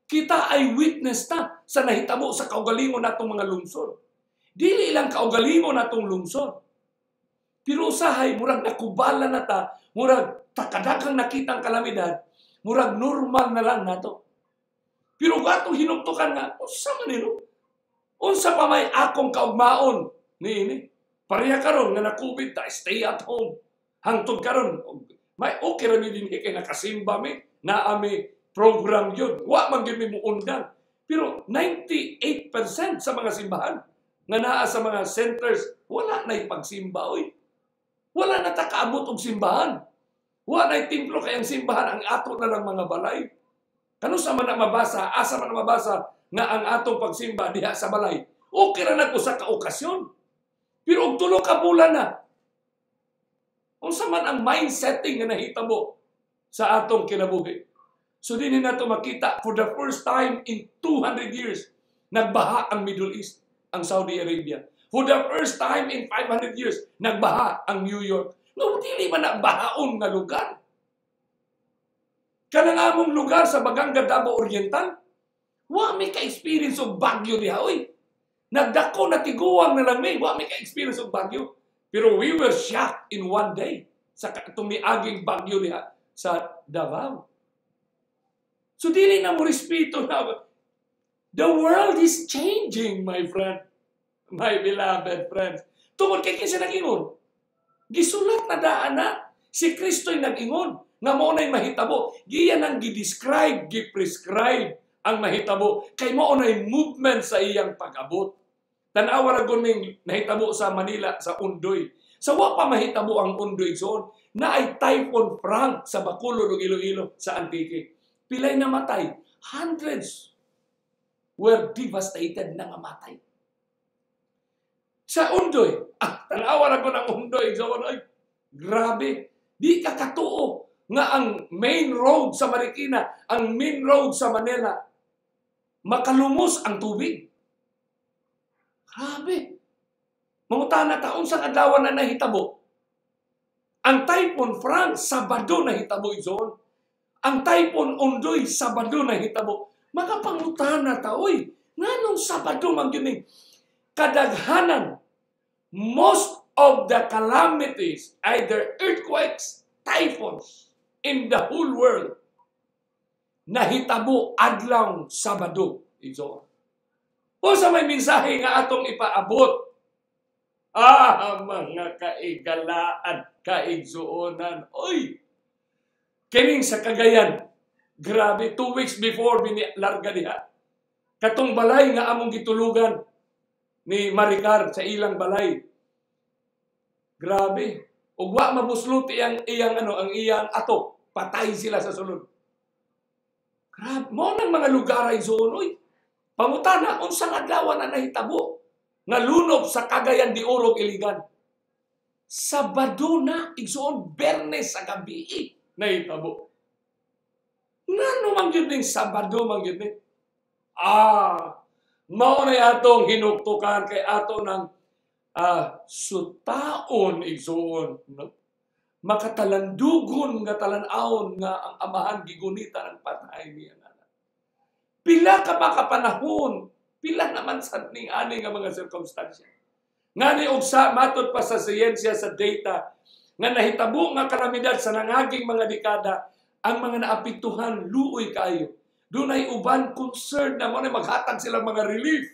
Kita ay witness ta sa nahitabo sa kaugalingon natong mga lungsod. Dili lang kaugalingon natong lungsod. Pero usahay, murag nakubala na ta, murag takadaghang nakitang kalamidad, murag normal na lang nato. Pero atong hinuktukan nga, unsa man nino? Unsa pa may akong kaugmaon niini? Pareha karon nga na-COVID ta, stay at home. Hangtod karon, may okay ra mi dinhi kay nakasimba mi, naa mi program yun. Wa man gyud mi muundang. Pero 98% sa mga simbahan nga naa sa mga centers, wala na'y pagsimba oy. Wala na ta kaabot og simbahan. Wa na'y templo kay ang simbahan ang ato na lang mga balay. Kanu sa man na mabasa, asa man na mabasa nga ang atong pagsimba diha sa balay. Okay ra nag usa ka okasyon. Pero og 3 ka bulan na, unsa man ang mindsetting nga nahitabo sa atong kinabuhi? So dinhi nato makita for the first time in 200 years, nagbaha ang Middle East, ang Saudi Arabia. For the first time in 500 years, nagbaha ang New York. No, dili man na bahaon nga lugar. Kanang among lugar sa Baganga, Davao Oriental, wa mi ka-experience og bagyo diha oy. Nagdako na tiguang na lang mi, wa mi ka-experience og bagyo. Pero we were shocked in one day sa katong miaging bagyo diha sa Davao. So dili na mo respeto na. The world is changing, my friend. My beloved friends. Tungod kay kinsa nag-ingon? Gisulat na daan na. Si Kristo'y nag-ingon nga mao na'y mahitabo. Giya nang gi-describe, gi-prescribe ang mahitabo. Kay mao na'y movement sa iyang pag-abot. Tanawa ra gud ning nahitabo sa Manila sa Ondoy. Sa wa pa mahitabo ang Ondoy zone, na ay Typhoon Frank sa Bacolod ug Iloilo sa Antique. Pilay namatay? Hundreds were devastated na nga matay. Sa Ondoy, tanawa ra gud ang Ondoy zone, ay, grabe. Di ka katuo nga ang main road sa Marikina, ang main road sa Manila, makalumos ang tubig. Grabe. Mangutana ta, unsang adlaw na nahitabo? Ang Typhoon Frank, Sabado nahitabo zone. Ang Typhoon Ondoy, Sabado nahitabo. Mga pangutana ta, oy, nganong Sabado man gyud ning kadaghanan, most of the calamities, either earthquakes, typhoons, in the whole world, nahitabo adlaw Sabado. Igsoon. O sa may mensahe nga atong ipaabot. Mga kaigalaan, kaigsuonan. Oy! Kining sa Cagayan, grabe, 2 weeks before larga diha. Katong balay nga among gitulugan ni Maricar sa ilang balay. Grabe. Ug wa mabuslot iyang iyang ano, ang iyang ato, patay sila sa sulod. Grabe, mao nang mga lugar ay zone oy. Pangutana unsang adlaw na nahitabo nga lunob sa Cagayan de Oro, Iligan? Sabado na, igsoon, Bernes sa gabi nahitabo. Ngano man gyud ning Sabado man gyud ni? Mao na atong hinuktukan kay ato ng sutaon, igsoon, no? Makatalandugon nga talan-awon nga ang amahan gigunita ng patay niya. Pila ka ba kapanahon? Pila naman sa ning ani nga mga sirkumstansya. Ngani og sa matod pa sa siyensya sa data nga nahitabo nga kalamidad sa nangaging mga dekada, ang mga naapektuhan luoy kaayo. Dunay uban concerned na mo na maghatag silang mga relief.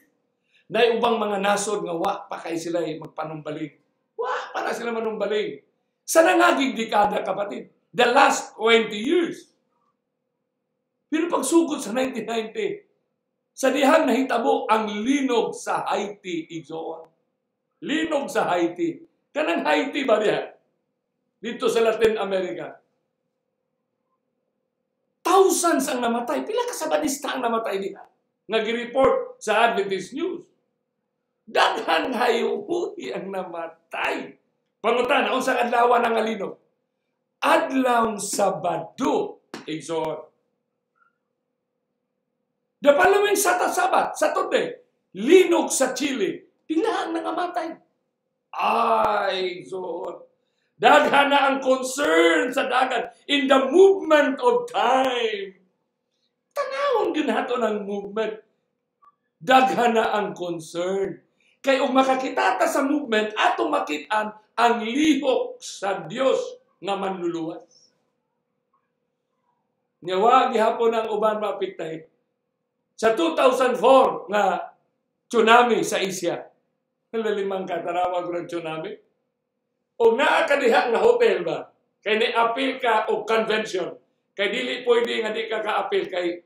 Nay ubang mga nasod nga wa pa kay sila magpanumbaling. Wa pa na sila manumbaling. Sa nangaging dekada, kapatid, the last 20 years. Pero pagsugod sa 1990, sa dihang nahitabo ang linog sa Haiti, igsoon. Linog sa Haiti. Kanang Haiti ba diha? Dito sa Latin America. Thousands ang namatay. Pila ka Sabadista ang namatay diha? Nag-report sa Adventist News. Daghan hayuhi ang namatay. Pangutan, unsang adlaw ang linog? Adlaw Sabado, igsoon. The following Sabat, Saturday, linog sa Chile. Pila ang nangamatay? Ay, igsoon. Daghan na ang concern sa dagat in the movement of time. Tanawon gyud nato ng movement. Daghan na ang concern. Kay og makakita ta sa movement, atong makit-an ang lihok sa Dios nga manluluwas. Nya wa gihapon ang uban maapektahi. Sa 2004 nga tsunami sa Asia, nalimang katanawa ko ng tsunami. O naa ka diha nga hotel ba? Kay ni-appeal ka og convention. Kay dili pwede nga di ka ka-appeal kay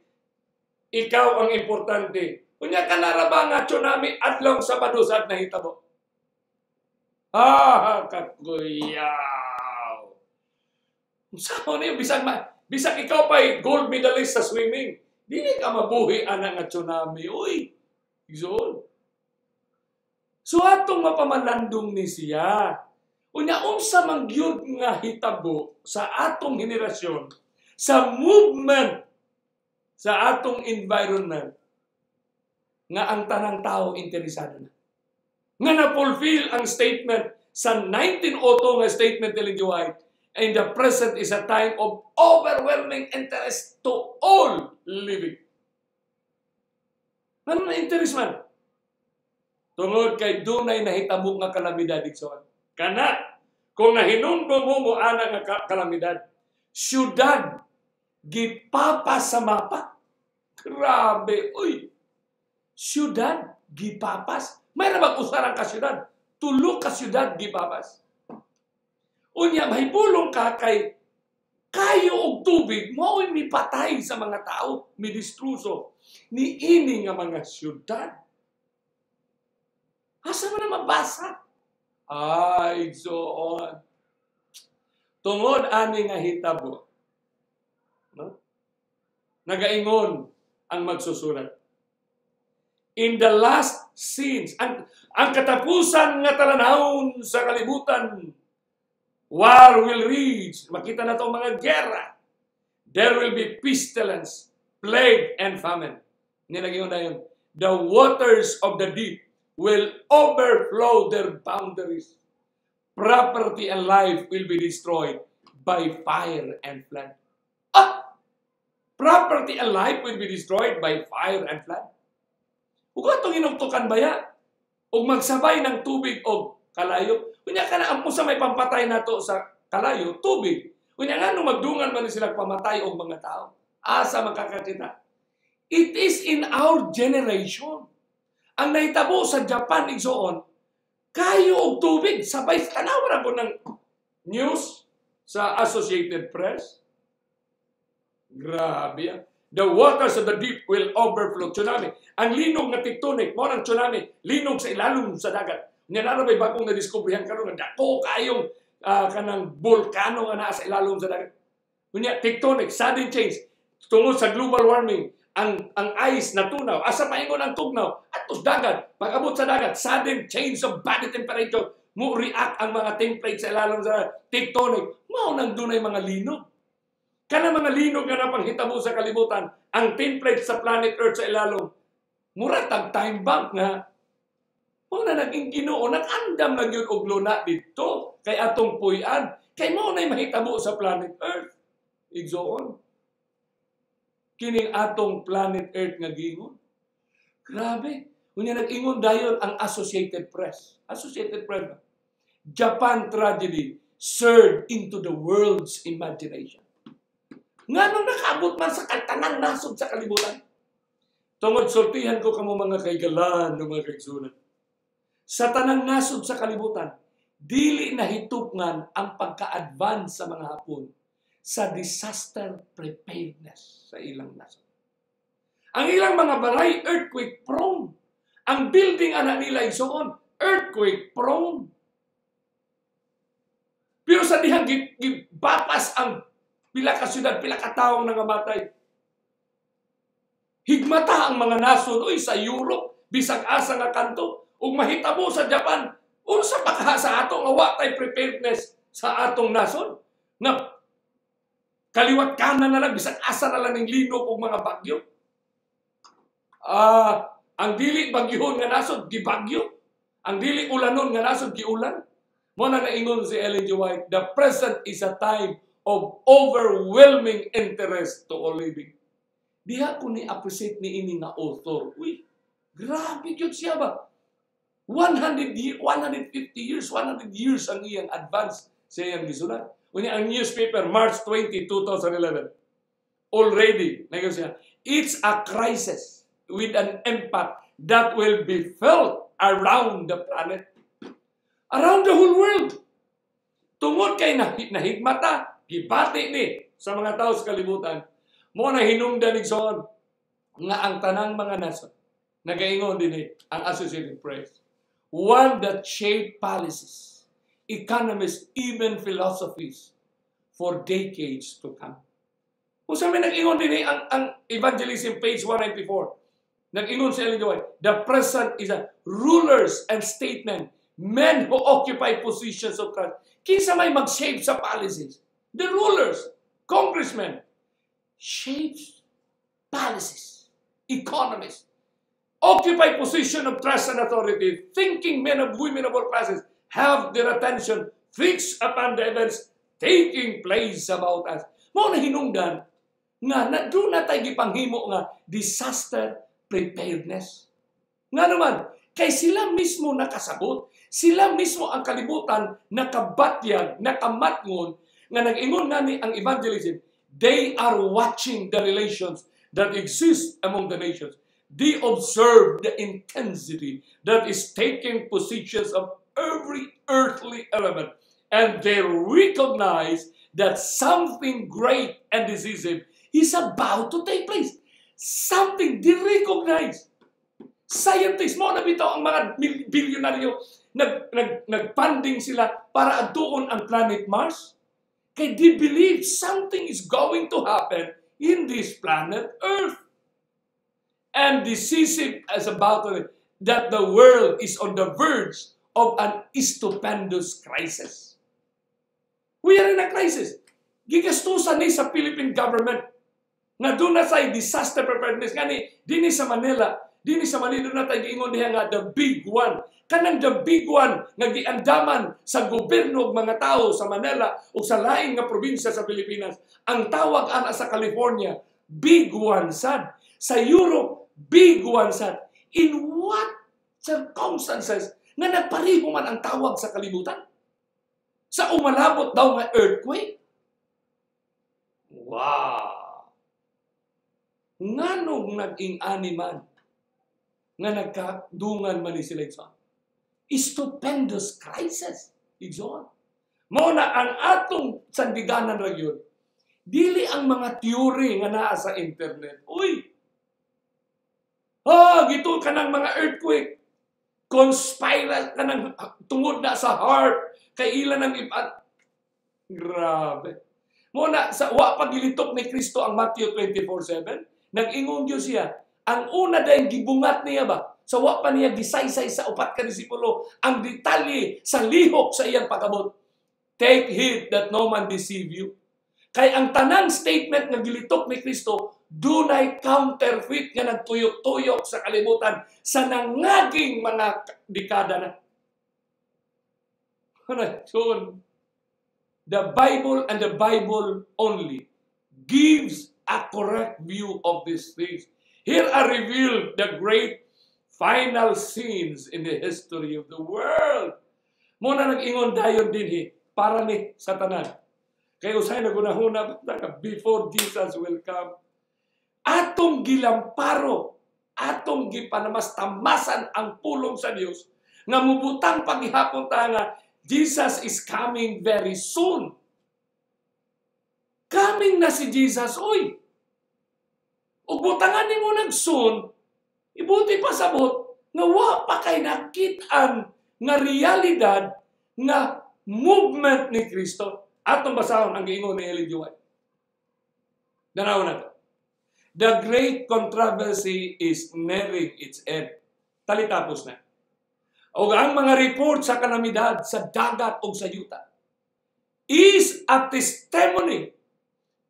ikaw ang importante. Unya ka naraba nga tsunami adlong Sabado sad nahitabo. Ah, kakuyaw. Unsa ni bisag ikaw pa'y gold medalist sa swimming, dili ka mabuhi ana nga tsunami. Uy, igsoon. So atong mapamalandong ni siya. Unya unsa man gyud nga hitabo sa atong henerasyon, sa movement sa atong environment nga ang tanang tao interesado na. Nga na-fulfill ang statement sa 1902 nga statement ni Ellen G. White, and the present is a time of overwhelming interest to all living. Ano na interest man? Tungod kay dunay nahitabo nga kalamidad, igsoon. Kana, kung nahinumdum mo ana nga kalamidad, syudad gipapa sa mapa. Grabe, uy. Syudad gipapas. May rabag usaran ka syudad. Tulo ka syudad gipapas. Unya, mahipulong ka kay kayo og tubig, mao'y mipatay sa mga tao, midistruso. Niini nga mga syudad. Asa man na mabasa? Ay, so on. Tungod ani nga hitabo, no? Nagaingon ang magsusulat. In the last scenes, ang katapusan nga talanawon sa kalibutan, war will reach. Makita na itong mga gera. There will be pestilence, plague, and famine. Nilagyan na yun. The waters of the deep will overflow their boundaries. Property and life will be destroyed by fire and flood. Ah! Property and life will be destroyed by fire and flood. Ug atong hinugtukan baya? Ug magsabay ng tubig og kalayo. Unya ka na ang usa may pampatay nato sa kalayo, tubig. Unya nga nung magdungan man sila pamatay og mga tao. Asa makakakita? It is in our generation. Ang nahitabo sa Japan igsoon, kayo og tubig sabay tanaw ra ko ng news sa Associated Press. Grabe. Ah. The waters of the deep will overflow. Tsunami. Ang linog nga tectonic, mao nang tsunami, linog sa ilalom sa dagat. Nya naa bay bagong nadiskubrihan karon nga dako kayong kanang bulkano nga naa sa ilalom sa dagat. Unya tectonic, sudden change tungod sa global warming, ang ice natunaw, asa paingon ang tugnaw atos dagat. Pag-abot sa dagat, sudden change of body temperature, mo react ang mga template sa ilalom sa tectonic, mao nang dunay mga linog. Kana mga linog nga napanghitabo sa kalibutan, ang template sa planet Earth sa ilalom, mura tag time bank nga mao na naging Ginoo, nag-andam na gyud og luna didto. Kay atong puy-an. Kay mao na'y mahitabo sa planet Earth. Igsoon. Kining atong planet Earth nga giingon. Grabe. Unya nag-ingon dayon ang Associated Press. Associated Press ba? Japan tragedy surged into the world's imagination. Nganong nakaabot man sa tanang nasod sa kalibutan? Tungod sultihan ko kamo, mga kaigalan ng mga kaigsunan. Sa tanang nasod sa kalibutan, dili nahitupngan ang pagka-advance sa mga Hapon sa disaster preparedness sa ilang nasod. Ang ilang mga balay, earthquake prone. Ang building ana nila, igsoon, earthquake prone. Pero sa dihang gibapas ang pila ka syudad, pila ka taong nangamatay. Higmata ang mga nasod oy sa Europe, bisag asa nga kanto, ug mahitabo sa Japan. Unsa pa kaha sa ato nga wa tay preparedness sa atong nasod? Nga kaliwat kanan na lang, bisag asa na lang ning linok ug mga bagyo. Ang dili bagyuhon nga nasod, gibagyo. Ang dili ulanon nga nasod, giulan. Mao na naingon si Ellen G. White, "The present is a time of overwhelming interest to all living." Diha ko ni appreciate ni ini nga author. Uy, grabe gyud siya ba? 100, 150 years, 100 years ang iyang advance sa iyang gisulat. Unya ang newspaper, March 20, 2011. Already, nagayon siya, "It's a crisis with an impact that will be felt around the planet." Around the whole world. Tungod kay nahigmata, gibati ni sa mga tao sa kalibutan, mao na hinungdan, igsoon, nga ang tanang mga nasod, nagaingon din eh, ang Associated Press, one that shaped policies, economies, even philosophies for decades to come. Kung sa may nag-ingon din eh, ang Evangelism, page 194, nag-ingon si Ellen G. White, "The present is a rulers and statesmen, men who occupy positions of trust." Kinsa may mag-shape sa policies? The rulers, congressmen, shapes policies, economies, occupy position of trust and authority, thinking men of women of all classes have their attention fixed upon the events taking place about us. Mao na hinungdan nga na doon na tayo gipanghimo nga disaster preparedness. Nga naman, kay sila mismo nakasabot, sila mismo ang kalibutan nakabatyag, nakamatngon, nga nag-ingon nga ni ang Evangelism, "They are watching the relations that exist among the nations. They observe the intensity that is taking positions of every earthly element. And they recognize that something great and decisive is about to take place." Something they recognize. Scientists, mao na bitaw ang mga bilyonaryo, nag-funding sila para adtuon ang planet Mars. Kay they believe something is going to happen in this planet Earth. And decisive as about to, that the world is on the verge of an stupendous crisis. We are in a crisis. Gigastusan ni sa Philippine government nga doon na sa disaster preparedness nga ni dinhi sa Manila, dinhi sa Manila na tayo giingon diha nga the big one. Kanang the big one nga giandaman sa gobyerno ug mga tao sa Manila ug sa lain nga probinsya sa Pilipinas. Ang tawag ana sa California, big one sad. Sa Europe, big one sad. In what circumstances nga nagpareho man ang tawag sa kalibutan? Sa umalabot daw nga earthquake? Wow! Nganong nag-ing-ani man nga nagkadungan man ni sila, igsoon? Stupendous crisis, igsoon. Mao na ang atong sandiganan ra gyud. Dili ang mga theory nga naa sa internet. Uy! Ah, gito kanang mga earthquake. Conspire kanang tungod na sa HAARP kay ilan ang ipa. Grabe. Mao na sa wa pagilitok ni Kristo ang Matthew 24:7, nag-ingon gyud siya. Ang una dahil gibungat niya ba? Sa wa pa niya gisaysay sa upat ka disipulo ang detalye sa lihok sa iyang pag-abot. "Take heed that no man deceive you." Kay ang tanang statement nga gilitok ni Kristo, dunay counterfeit nga nagtuyok-tuyok sa kalibutan sa nangaging mga dekada na. So, the Bible and the Bible only gives a correct view of these things. Here are revealed the great final scenes in the history of the world. Mao na nag-ingon dayon dinhi para ni sa tanan. Kay usay nagunahuna before Jesus will come. Atong gilamparo, atong gipanamastamasan ang pulong sa Dios nga mubutang paghihapon ta nga Jesus is coming very soon. Coming na si Jesus, oy. Ug butangan nimo nag soon, ibuti pasabot nga wa pa kay nakit-an nga realidad nga movement ni Kristo. Atong basahon ang giingon ni Ellen G. White. Danaw na to. The great controversy is nearing its end. Talitapos na. O ang mga report sa kalamidad sa dagat o sa yuta is a testimony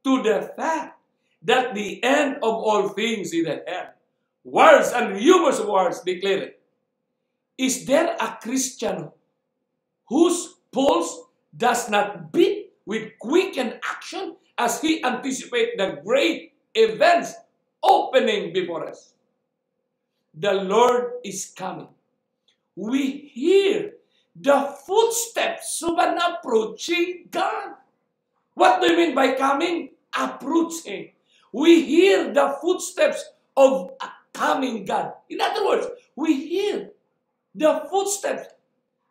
to the fact that the end of all things is at hand. Wars and rumors of wars declare it. Is there a Christian whose pulse does not beat with quickened action as he anticipates the great events opening before us? The Lord is coming. We hear the footsteps of an approaching God. What do you mean by coming? Approaching. We hear the footsteps of a coming God. In other words, we hear the footsteps.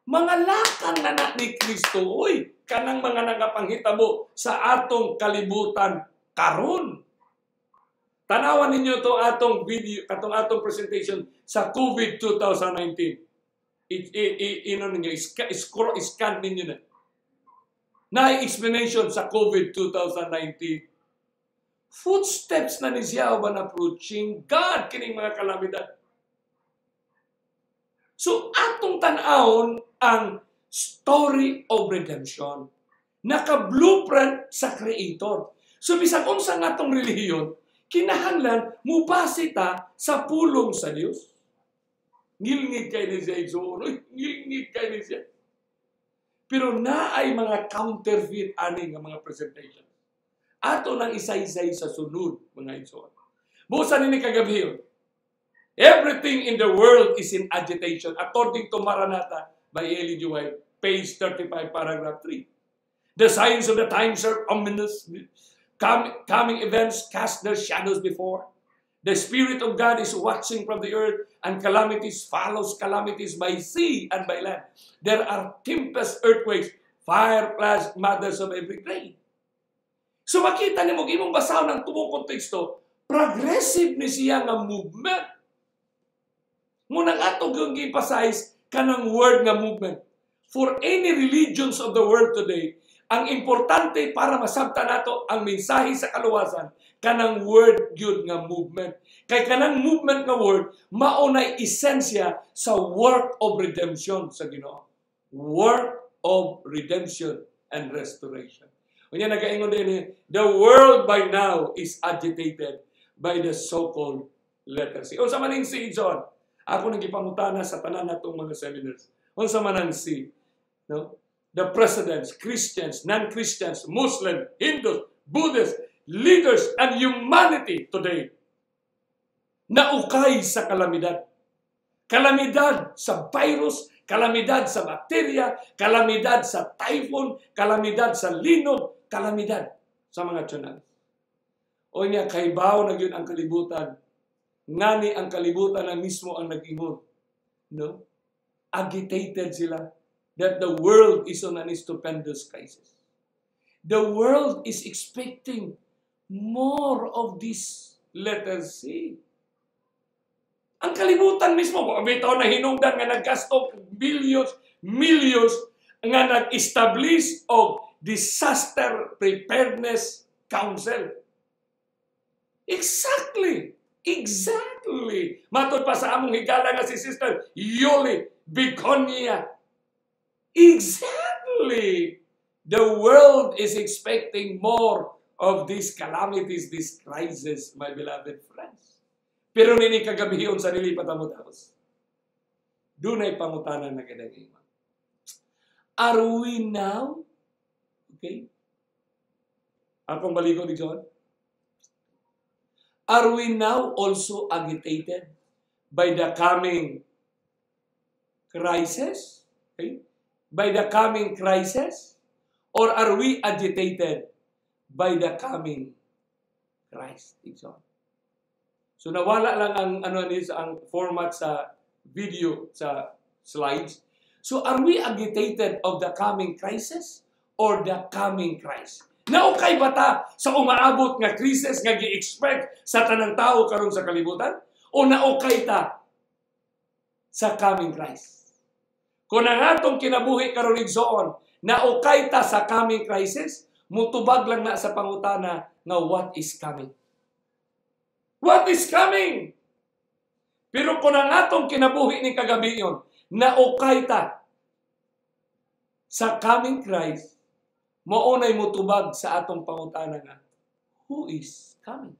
Mga lakang na na ni Kristo, uy, kanang mga nagapanghitabo sa atong kalibutan karon. Tanawan ninyo to atong video, katong atong presentation sa COVID 2019. Ino ninyo, scan ninyo na. Na explanation sa COVID 2019. Footsteps na ni siya of an approaching God kining mga kalamidad. So atong tan-awon ang story of redemption. Naka-blueprint sa Creator. So bisag unsa nga atong relihiyon, kinahanglan mubase ta sa pulong sa Dios. Ngilngig kay ni siya, igsoon. Uy, ngilngig kay ni siya. Pero naay mga counterfeit ani nga mga presentation. Ato nang isa-isay sa sunod, mga igsoon. Busa nini kagabi yun. Everything in the world is in agitation, according to Maranatha by Ellen G. White, page 35, paragraph 3. The signs of the times are ominous. Coming events cast their shadows before. The Spirit of God is watching from the earth, and calamities follows calamities by sea and by land. There are tempests, earthquakes, fire flash, matters of every grade. So makita nimo imong basahon ang tubong konteksto, progressive ni siya nga movement. Munang ato gyud gi-emphasize kanang word nga movement. For any religions of the world today, ang importante para masabta nato ang mensahe sa kaluwasan, kanang word gyud nga movement. Kay kanang movement nga word, mao nay esensya sa work of redemption sa Ginoo. Work of redemption and restoration. Unya nagaingon din, the world by now is agitated by the so-called letter C. Unsa man ning C, John? Ako nang gipangutana sa tanan natong mga seminars. Unsa man ang C? No? The presidents, Christians, non-Christians, Muslim, Hindus, Buddhists, leaders, and humanity today naukay sa kalamidad. Kalamidad sa virus, kalamidad sa bakterya, kalamidad sa typhoon, kalamidad sa linog, kalamidad sa mga tsunami. O niya, kaybaw na gyud ang kalibutan. Ngani ang kalibutan na mismo ang nag-ingon. No? Agitated sila that the world is on an stupendous crisis. The world is expecting more of this letter C. Ang kalibutan mismo, bitaw na hinungdan nga naggasto billions, millions nga nag-establish og Disaster Preparedness Council. Exactly. Exactly. Matod pa sa among higala nga si Sister Yoli Begonia. Exactly. The world is expecting more of these calamities, these crises, my beloved friends. Pero nini kagabiyon sa nili patamotapos. Dunay pangutanan na kadagayman. Are we now? Okay? Akong balikon, igsoon. Are we now also agitated by the coming crisis? Okay? By the coming crisis? Or are we agitated by the coming Christ? Igsoon. So nawala lang ang ano ni ang format sa video, sa slides. So are we agitated of the coming crisis or the coming Christ? Naukay ba ta sa umaabot nga crisis nga gi-expect sa tanang tao karon sa kalibutan? O naukay ta sa coming Christ? Kung ang atong kinabuhi karon, igsoon, naukay ta sa coming crisis, mutubag lang na sa pangutana nga what is coming? What is coming? Pero kung ang atong kinabuhi ni kagabion, naukay ta sa coming Christ, maunay mutubag sa atong pangutana nga, who is coming?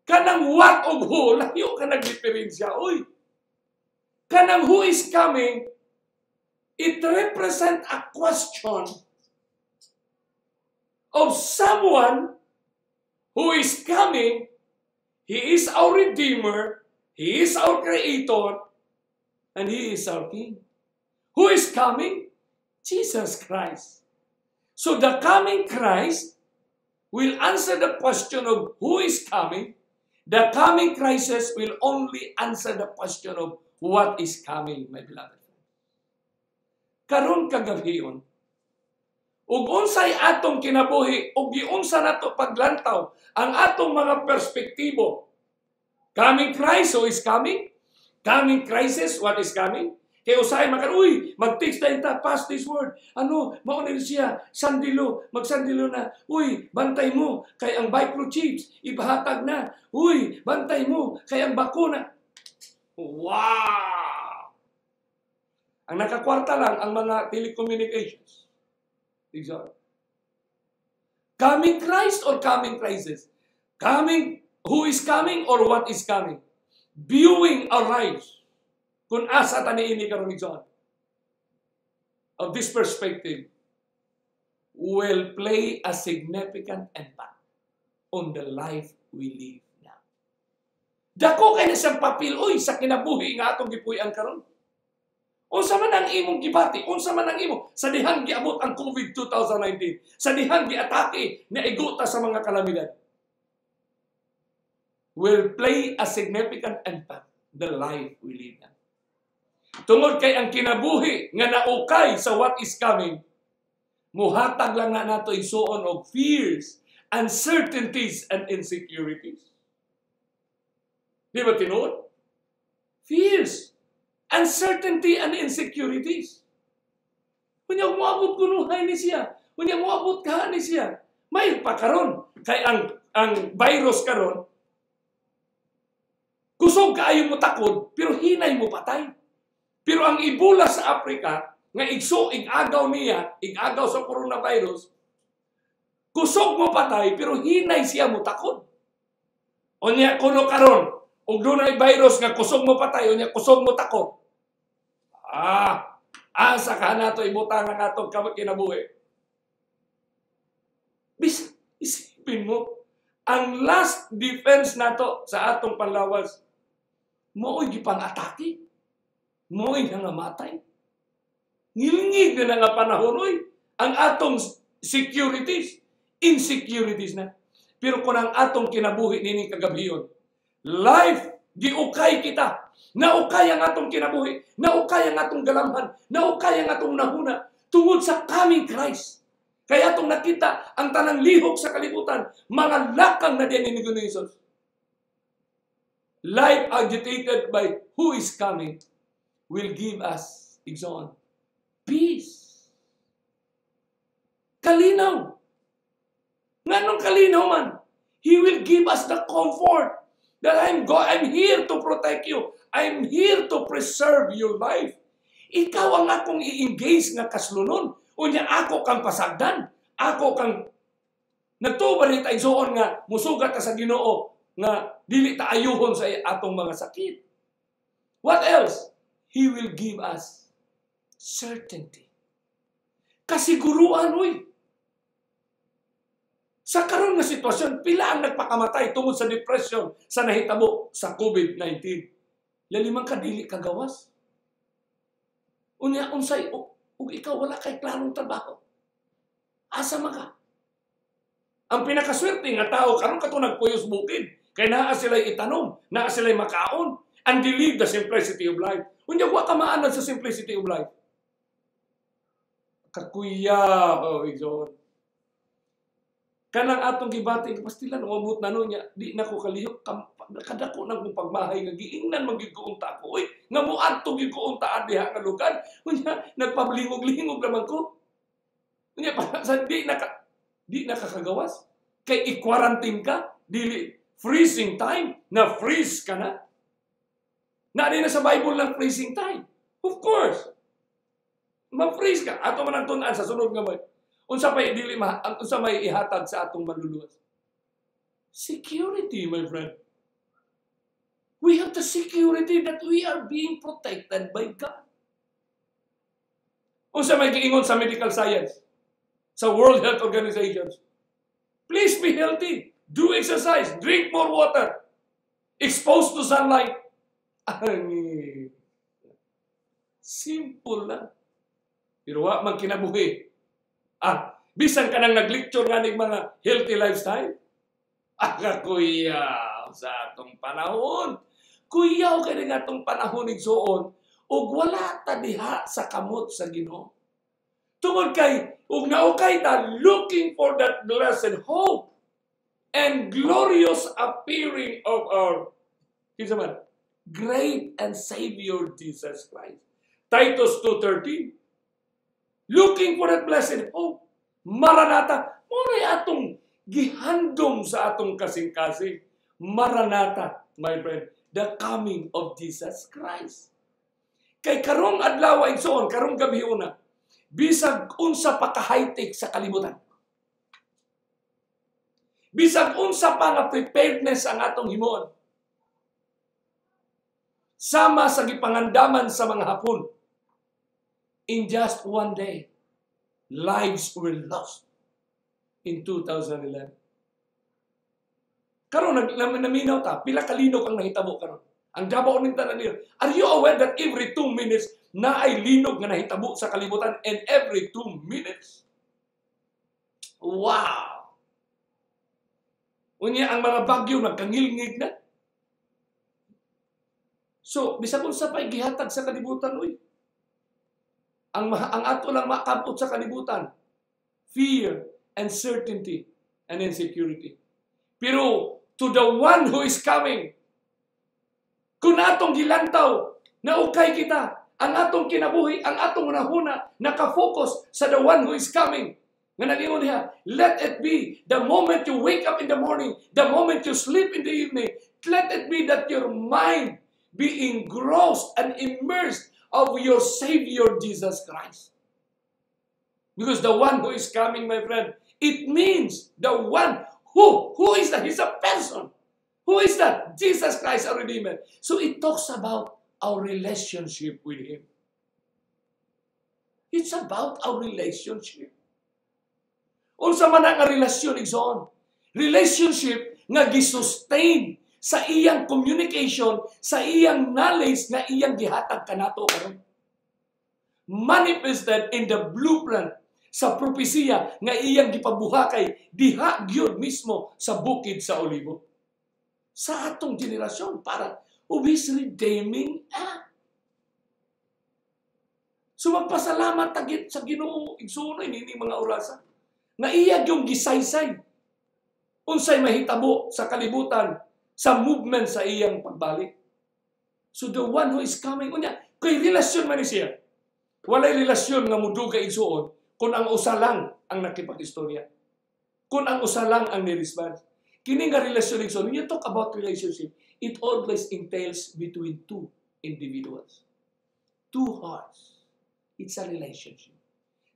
Kanang what ug who, layo ka nagdiferensya. Uy! Kanang who is coming, it represent a question of someone who is coming. He is our Redeemer, He is our Creator, and He is our King. Who is coming? Jesus Christ. So the coming Christ will answer the question of who is coming. The coming crisis will only answer the question of what is coming, my beloved. Karon kagabion, ug unsay atong kinabuhi ug giunsa nato paglantaw ang atong mga perspektibo. Coming Christ, who is coming? Coming crisis, what is coming? Kay usahay makan, uy, mag-text na ta, pass this word. Ano, mao ni siya, sandilo, magsandilo na. Uy, bantay mo, kay ang microchips, ipahatag na. Uy, bantay mo, kay ang bakuna. Wow! Ang nakakwarta lang ang mga telecommunications. Exactly. Coming Christ or coming crisis? Coming, who is coming or what is coming? Viewing our lives. Kung asa ta niini karon, igsoon, of this perspective will play a significant impact on the life we live now. Dako kay na siyang papel, oy, sa kinabuhi nga atong gipuy-an karon. Unsa man ang imong gibati, unsa man ang imo sa dihang giabot ang COVID 2019, sa dihang giatake na iguta sa mga kalamidad, will play a significant impact the life we live now. Tungod kay ang kinabuhi nga naukay sa what is coming, muhatag lang na nato, igsuon, og fears, uncertainties, and insecurities. Di ba tinuod? Fears, uncertainty, and insecurities. Unya moabot kunuhay ni siya. Unya moabot ka ni siya. May pa karon kay ang virus karon, kusog kaayo mo takod pero hinay mo patay. Pero ang Ebola sa Africa, nga igso, igagaw niya, igagaw sa coronavirus, kusog mo patay, pero hinay siya mo takod. Unya kuno karon, ug dunay virus nga kusog mo patay, unya kusog mo takod. Ah, asa ka nato ibutang ang atong kinabuhi? Bis, isipin mo, ang last defense nato sa atong panlawas, mao'y gipang-atake. Mo'y nangamatay. Ngilngig na nga panahon, oy. Ang atong securities, insecurities na. Pero kung ang atong kinabuhi nining kagabiyon, life, giukay kita. Naukay ang atong kinabuhi, naukay ang atong galamhan, naukay ang atong nahuna, tungod sa coming Christ. Kaya atong nakita ang tanang lihok sa kalibutan, mga lakang na diyan ni Jesus. Life agitated by who is coming will give us, igsoon, peace. Kalinaw. Nganong kalinaw man? He will give us the comfort that I'm here to protect you. I'm here to preserve your life. Ikaw ang akong i-engage nga kaslunon. Unya ako kang pasagdan. Ako kang nagtuo ba rin tayo nga musugat ta sa Ginoo nga dili ta ayuhon sa atong mga sakit. What else? He will give us Certainty. Kasiguruan, uy. Sa karon nga sitwasyon, pila ang nagpakamatay tungod sa depression sa nahitabo sa COVID-19? Laliman ka, dili ka gawas. Unya, unsay, ug ikaw wala kay klarong trabaho. Asa man ka? Ang pinakaswerte nga tao karon kato nagpuyos bukid kay naa sila itanom, naa sila makaon, and they live the simplicity of life. Unya wa ka maanad sa simplicity of life. Kakuya, oh, igsoon. Kanang atong gibati, pastilan, umabot na no niya, di na ko kalihok, kadako nang kong pagmahay, nga giingnan man gyud ko unta ko, uy, nga muadto gyud ko unta diha nga lugar. Unya, nagpablingog-lingog naman ko. Unya, pa, sa, di na kakagawas. Kay i-quarantine ka, dili, freezing time, na freeze ka na. Na na sa Bible ng freezing time. Of course. Ma-freeze ka. Ato man ang tun-an sa sunod nga may. Unsa pay dili ma unsa may ihatag sa atong manluluwas? Security, my friend. We have the security that we are being protected by God. Unsa may giingon sa medical science, sa World Health Organizations? Please be healthy. Do exercise. Drink more water. Exposed to sunlight. Ay, simple lang. Pero wa man kinabuhi. Ah, bisan ka nang nag-lecture nga ning mga healthy lifestyle. Ah, kuya, sa atong panahon. Kuyaw kay nga atong panahon, igsuon, ug wala ta diha sa kamot sa Ginoo. Tungod kay ug naukay ta looking for that blessed hope and glorious appearing of our, kinsa man, great and Savior Jesus Christ. Titus 2:13. Looking for that blessed hope. Maranatha. Mao atong gihandom sa atong kasing-kasing. Maranatha, my friend, the coming of Jesus Christ. Kay karong adlaw, igsoon, karong gabi una, bisag unsa pa ka high-tech sa kalibutan, bisag unsa pa nga preparedness ang atong himuon, sama sa gipangandaman sa mga Hapon, in just one day, lives were lost in 2011. Karon nag naminaw ta, pila ka linog ang nahitabo karon? Ang Davao ning tanan niyo. Are you aware that every 2 minutes na ay linog nga nahitabo sa kalibutan, and every 2 minutes? Wow! Unya ang mga bagyo nagkangilngig na. So, bisag unsa pa gihatag sa kalibutan, uy. Ang ato lang makabot sa kalibutan, fear, uncertainty, and insecurity. Pero to the one who is coming, kung atong gilantaw, naukay kita, ang atong kinabuhi, ang atong hunahuna, nakafocus sa the one who is coming. Nga nagingon niya, let it be the moment you wake up in the morning, the moment you sleep in the evening, let it be that your mind be engrossed and immersed of your Savior Jesus Christ. Because the one who is coming, my friend, it means the one who is that? He's a person. Who is that? Jesus Christ, our Redeemer. So it talks about our relationship with Him. It's about our relationship. Unsa man ang relasyon, igsoon? Relationship nga gisustain sa iyang communication, sa iyang knowledge nga iyang gihatag kanato karon. Manifested in the blueprint sa propesiya nga iyang gipabuhakay diha gyud mismo sa Bukid sa Olibo. Sa atong generasyon para of His redeeming act. So magpasalamat tagit sa Ginoo, igsuon, ini mga orasa. Nga iya yung gisaysay unsay mahitabo sa kalibutan sa movement sa iyang pagbalik. So the one who is coming, unya, kay relasyon man ni siya. Walay relasyon nga muduga, igsuon, kung ang usa lang ang nakipag-istorya. Kung ang usa lang ang ni-response. Kini nga relasyon, igsuon, when you talk about relationship, it always entails between two individuals. Two hearts. It's a relationship.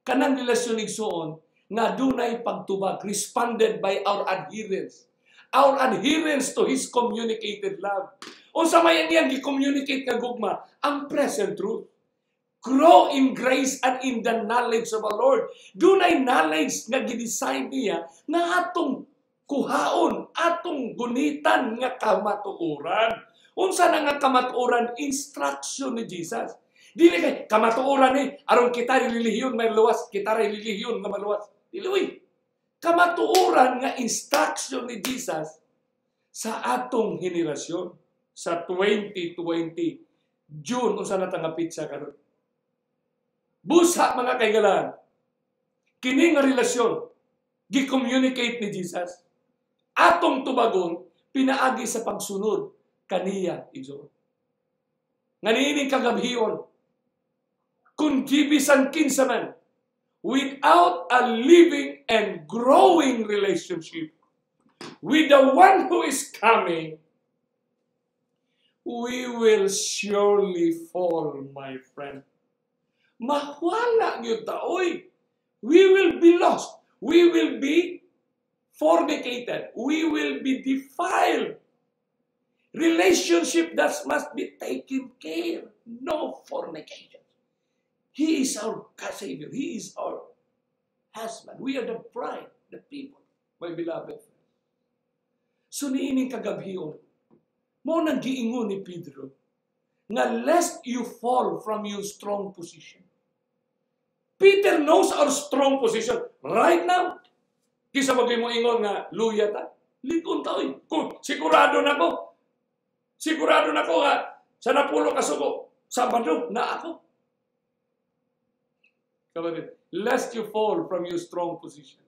Kanang relasyon, igsuon, nga dunay pagtubag, responded by our adherence. Our adherence to His communicated love. Unsa may ang iyang gi-communicate nga gugma? Ang present truth. Grow in grace and in the knowledge of our Lord. Dunay knowledge nga gidesign niya nga atong kuhaon, atong gunitan nga kamatuoran. Unsa na nga kamatuoran? Instruction ni Jesus. Dili kay kamatuoran ni aron kita relihiyon may luwas, kita relihiyon nga maluwas. Dili uy. Kamatuoran nga instruction ni Jesus sa atong henerasyon sa 2020 June, unsa na ta nga petsa karon? Busa, mga kaigalan, kini nga relasyon gi-communicate ni Jesus atong tubagon pinaagi sa pagsunod kaniya, igsoon. Nga niining kagabhion, kung gibisan kinsa man without a living and growing relationship with the one who is coming, we will surely fall, my friend. Mawala gyud ta, oy. We will be lost. We will be fornicated. We will be defiled. Relationship that must be taken care. No fornication. He is our Savior. He is our husband. We are the bride, the people, my beloved friends. So niining kagabhion, mao nang giingon ni Pedro, nga lest you fall from your strong position. Peter knows our strong position right now. Kisa magay mo ingon nga luya ta, lig-on ta oy. Kung sigurado na ko. Sigurado na ko nga sa napulo ka sugo, Sabado na ako. Kapatid, lest you fall from your strong position,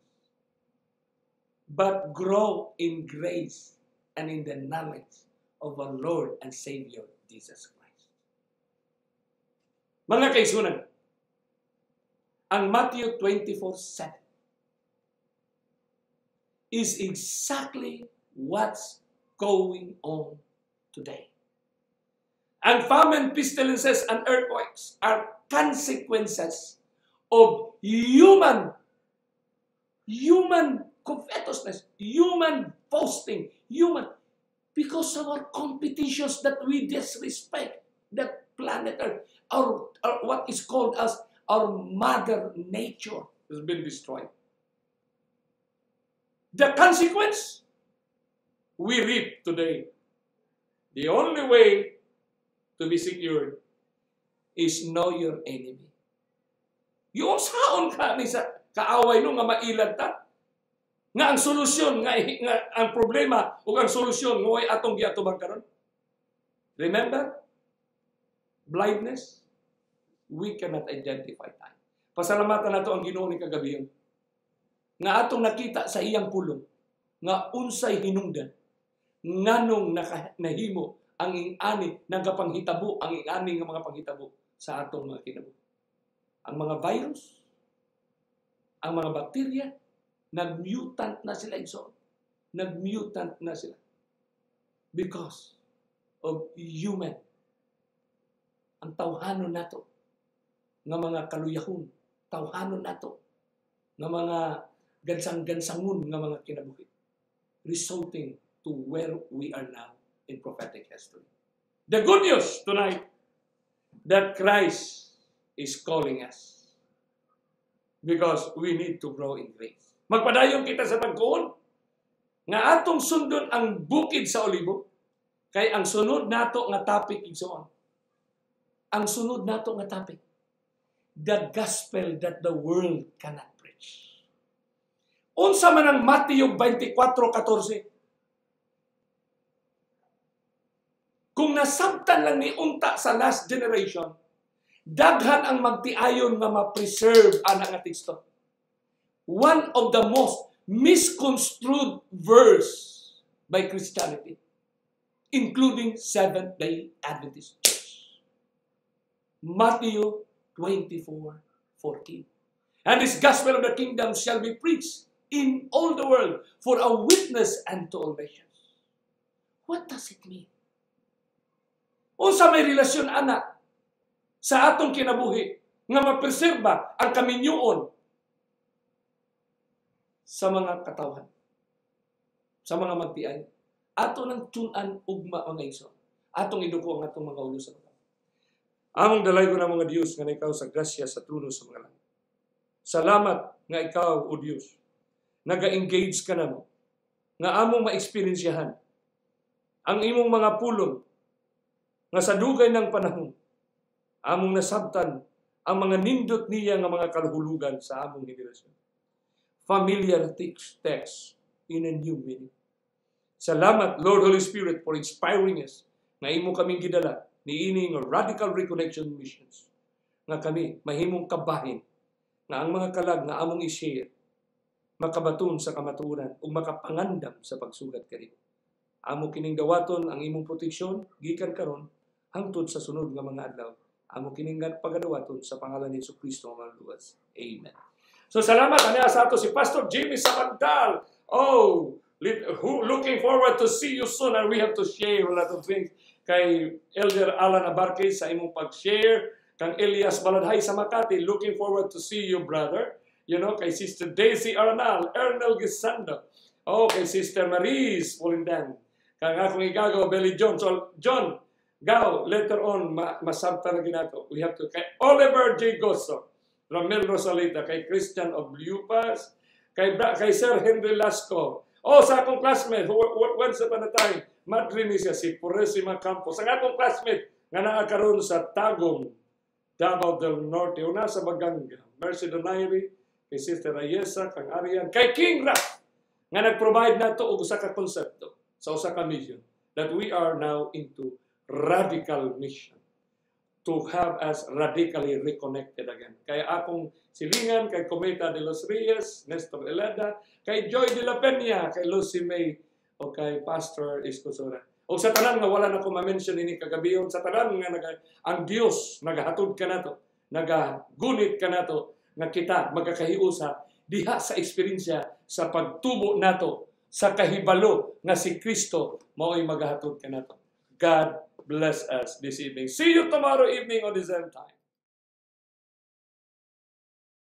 but grow in grace and in the knowledge of our Lord and Savior, Jesus Christ. Mga kaigsuonan, ang Matthew 24:7 is exactly what's going on today. And famine, pestilences, and earthquakes are consequences of human covetousness, human boasting, human, because of our competitions that we disrespect the planet Earth, our what is called as our mother nature has been destroyed. The consequence we reap today. The only way to be secured is know your enemy. Yung saon ka ni sa kaaway no nga mailad ta. Nga ang solusyon nga ang problema ug ang solusyon nga atong giatubang karon. Remember? Blindness, we cannot identify time. Pasalamatan nato ang Ginoo ni kagabi nga atong nakita sa iyang pulong nga unsay hinungdan nganong nahimo ang ingani, nagapanghitabo ang ingani nga mga panghitabo sa atong mga kinabuhi. Ang mga virus, ang mga bakterya, nag-mutant na sila, igsoon. Nag-mutant na sila. Because of human. Ang tawhanon nato nga mga kaluyahon, tawhanon nato nga mga gansang-gansangon nga mga kinabuhi, resulting to where we are now in prophetic history. The good news tonight, that Christ is calling us because we need to grow in grace. Magpadayon kita sa pagkuon nga atong sundon ang bukid sa Olibo kay ang sunod nato nga topic, igsoon. Ang sunod nato nga topic, the gospel that the world cannot preach. Unsa man ang Mateo 24:14? Kung nasabtan lang ni unta sa last generation, daghan ang magtiayon nga ma-preserve ana nga teksto. One of the most misconstrued verse by Christianity, including Seventh-day Adventist Church. Matthew 24:14. "And this gospel of the kingdom shall be preached in all the world for a witness unto all nations." What does it mean? Unsa may relasyon ana sa atong kinabuhi nga mapreserba ang kaminyoon sa mga katawhan, sa mga magtiay? Ato nang tun-an ugma, mga igsoon. Atong iduko ang atong mga ulo sa mga. Among dalaygon nga Dios nga ikaw sa grasya sa trono sa mga langit. Salamat nga ikaw, O Dios, naga-engage ka namo, nga among maeksperiensyahan ang imong mga pulong nga sa dugay ng panahon among nasabtan ang mga nindot niya nga mga kalhulugan sa among henerasyon. Familiar text in a new meaning. Salamat, Lord Holy Spirit, for inspiring us nga imo kaming gidala niining Radical Reconnection Missions nga kami mahimong kabahin nga ang mga kalag nga among i-share makabaton sa kamatuoran ug makapangandam sa pagsugat kanimo. Amo kining dawaton ang imong proteksyon gikan karon hangtod sa sunod nga mga adlaw. Amo kining pagadawaton sa pangalan ni Kristo ang Manluluwas. Amen. So salamat ani sa ato si Pastor Jimmy Sabandal. Oh, looking forward to see you soon, and we have to share a lot of things. Kay Elder Alan Abarquez sa imong pag-share, kang Elias Baladhay sa Makati, looking forward to see you, brother. Kay Sister Daisy Arnal, Ernel Gisando. Oh, kay Sister Maris Pulindan. Kang akong igagaw, Belly John. So, John, Gao, later on, masabta na ginato. We have to, kay Oliver J. Gosso, Ramel Rosalita, kay Christian of Liupas, kay Sir Henry Lasco. Oh, sa akong classmate, once upon a time, madre ni siya, si Puresima Campos. Ang akong classmate, nga naa karon sa Tagum, Davao del Norte, una sa Baganga, Mercy Donaire, kay Sister Ayesa, kang Arian, kay King Raf, nga nag-provide nato og usa ka konsepto sa usa ka mission that we are now into radical mission to have us radically reconnected again. Kaya akong silingan kay Cometa de los Reyes, Nestor Eleda, kay Joy de la Peña, kay Lucy May, o kay Pastor Isko Sora. O sa tanan nga wala na ko ma-mention ini kagabion, sa tanan nga ang Dios nagahatod kanato, nagagunit kanato, nga kita magkakahiusa diha sa eksperyensya sa pagtubo nato sa kahibalo nga si Kristo mao'y magahatod kanato. God bless us this evening. See you tomorrow evening on the same time.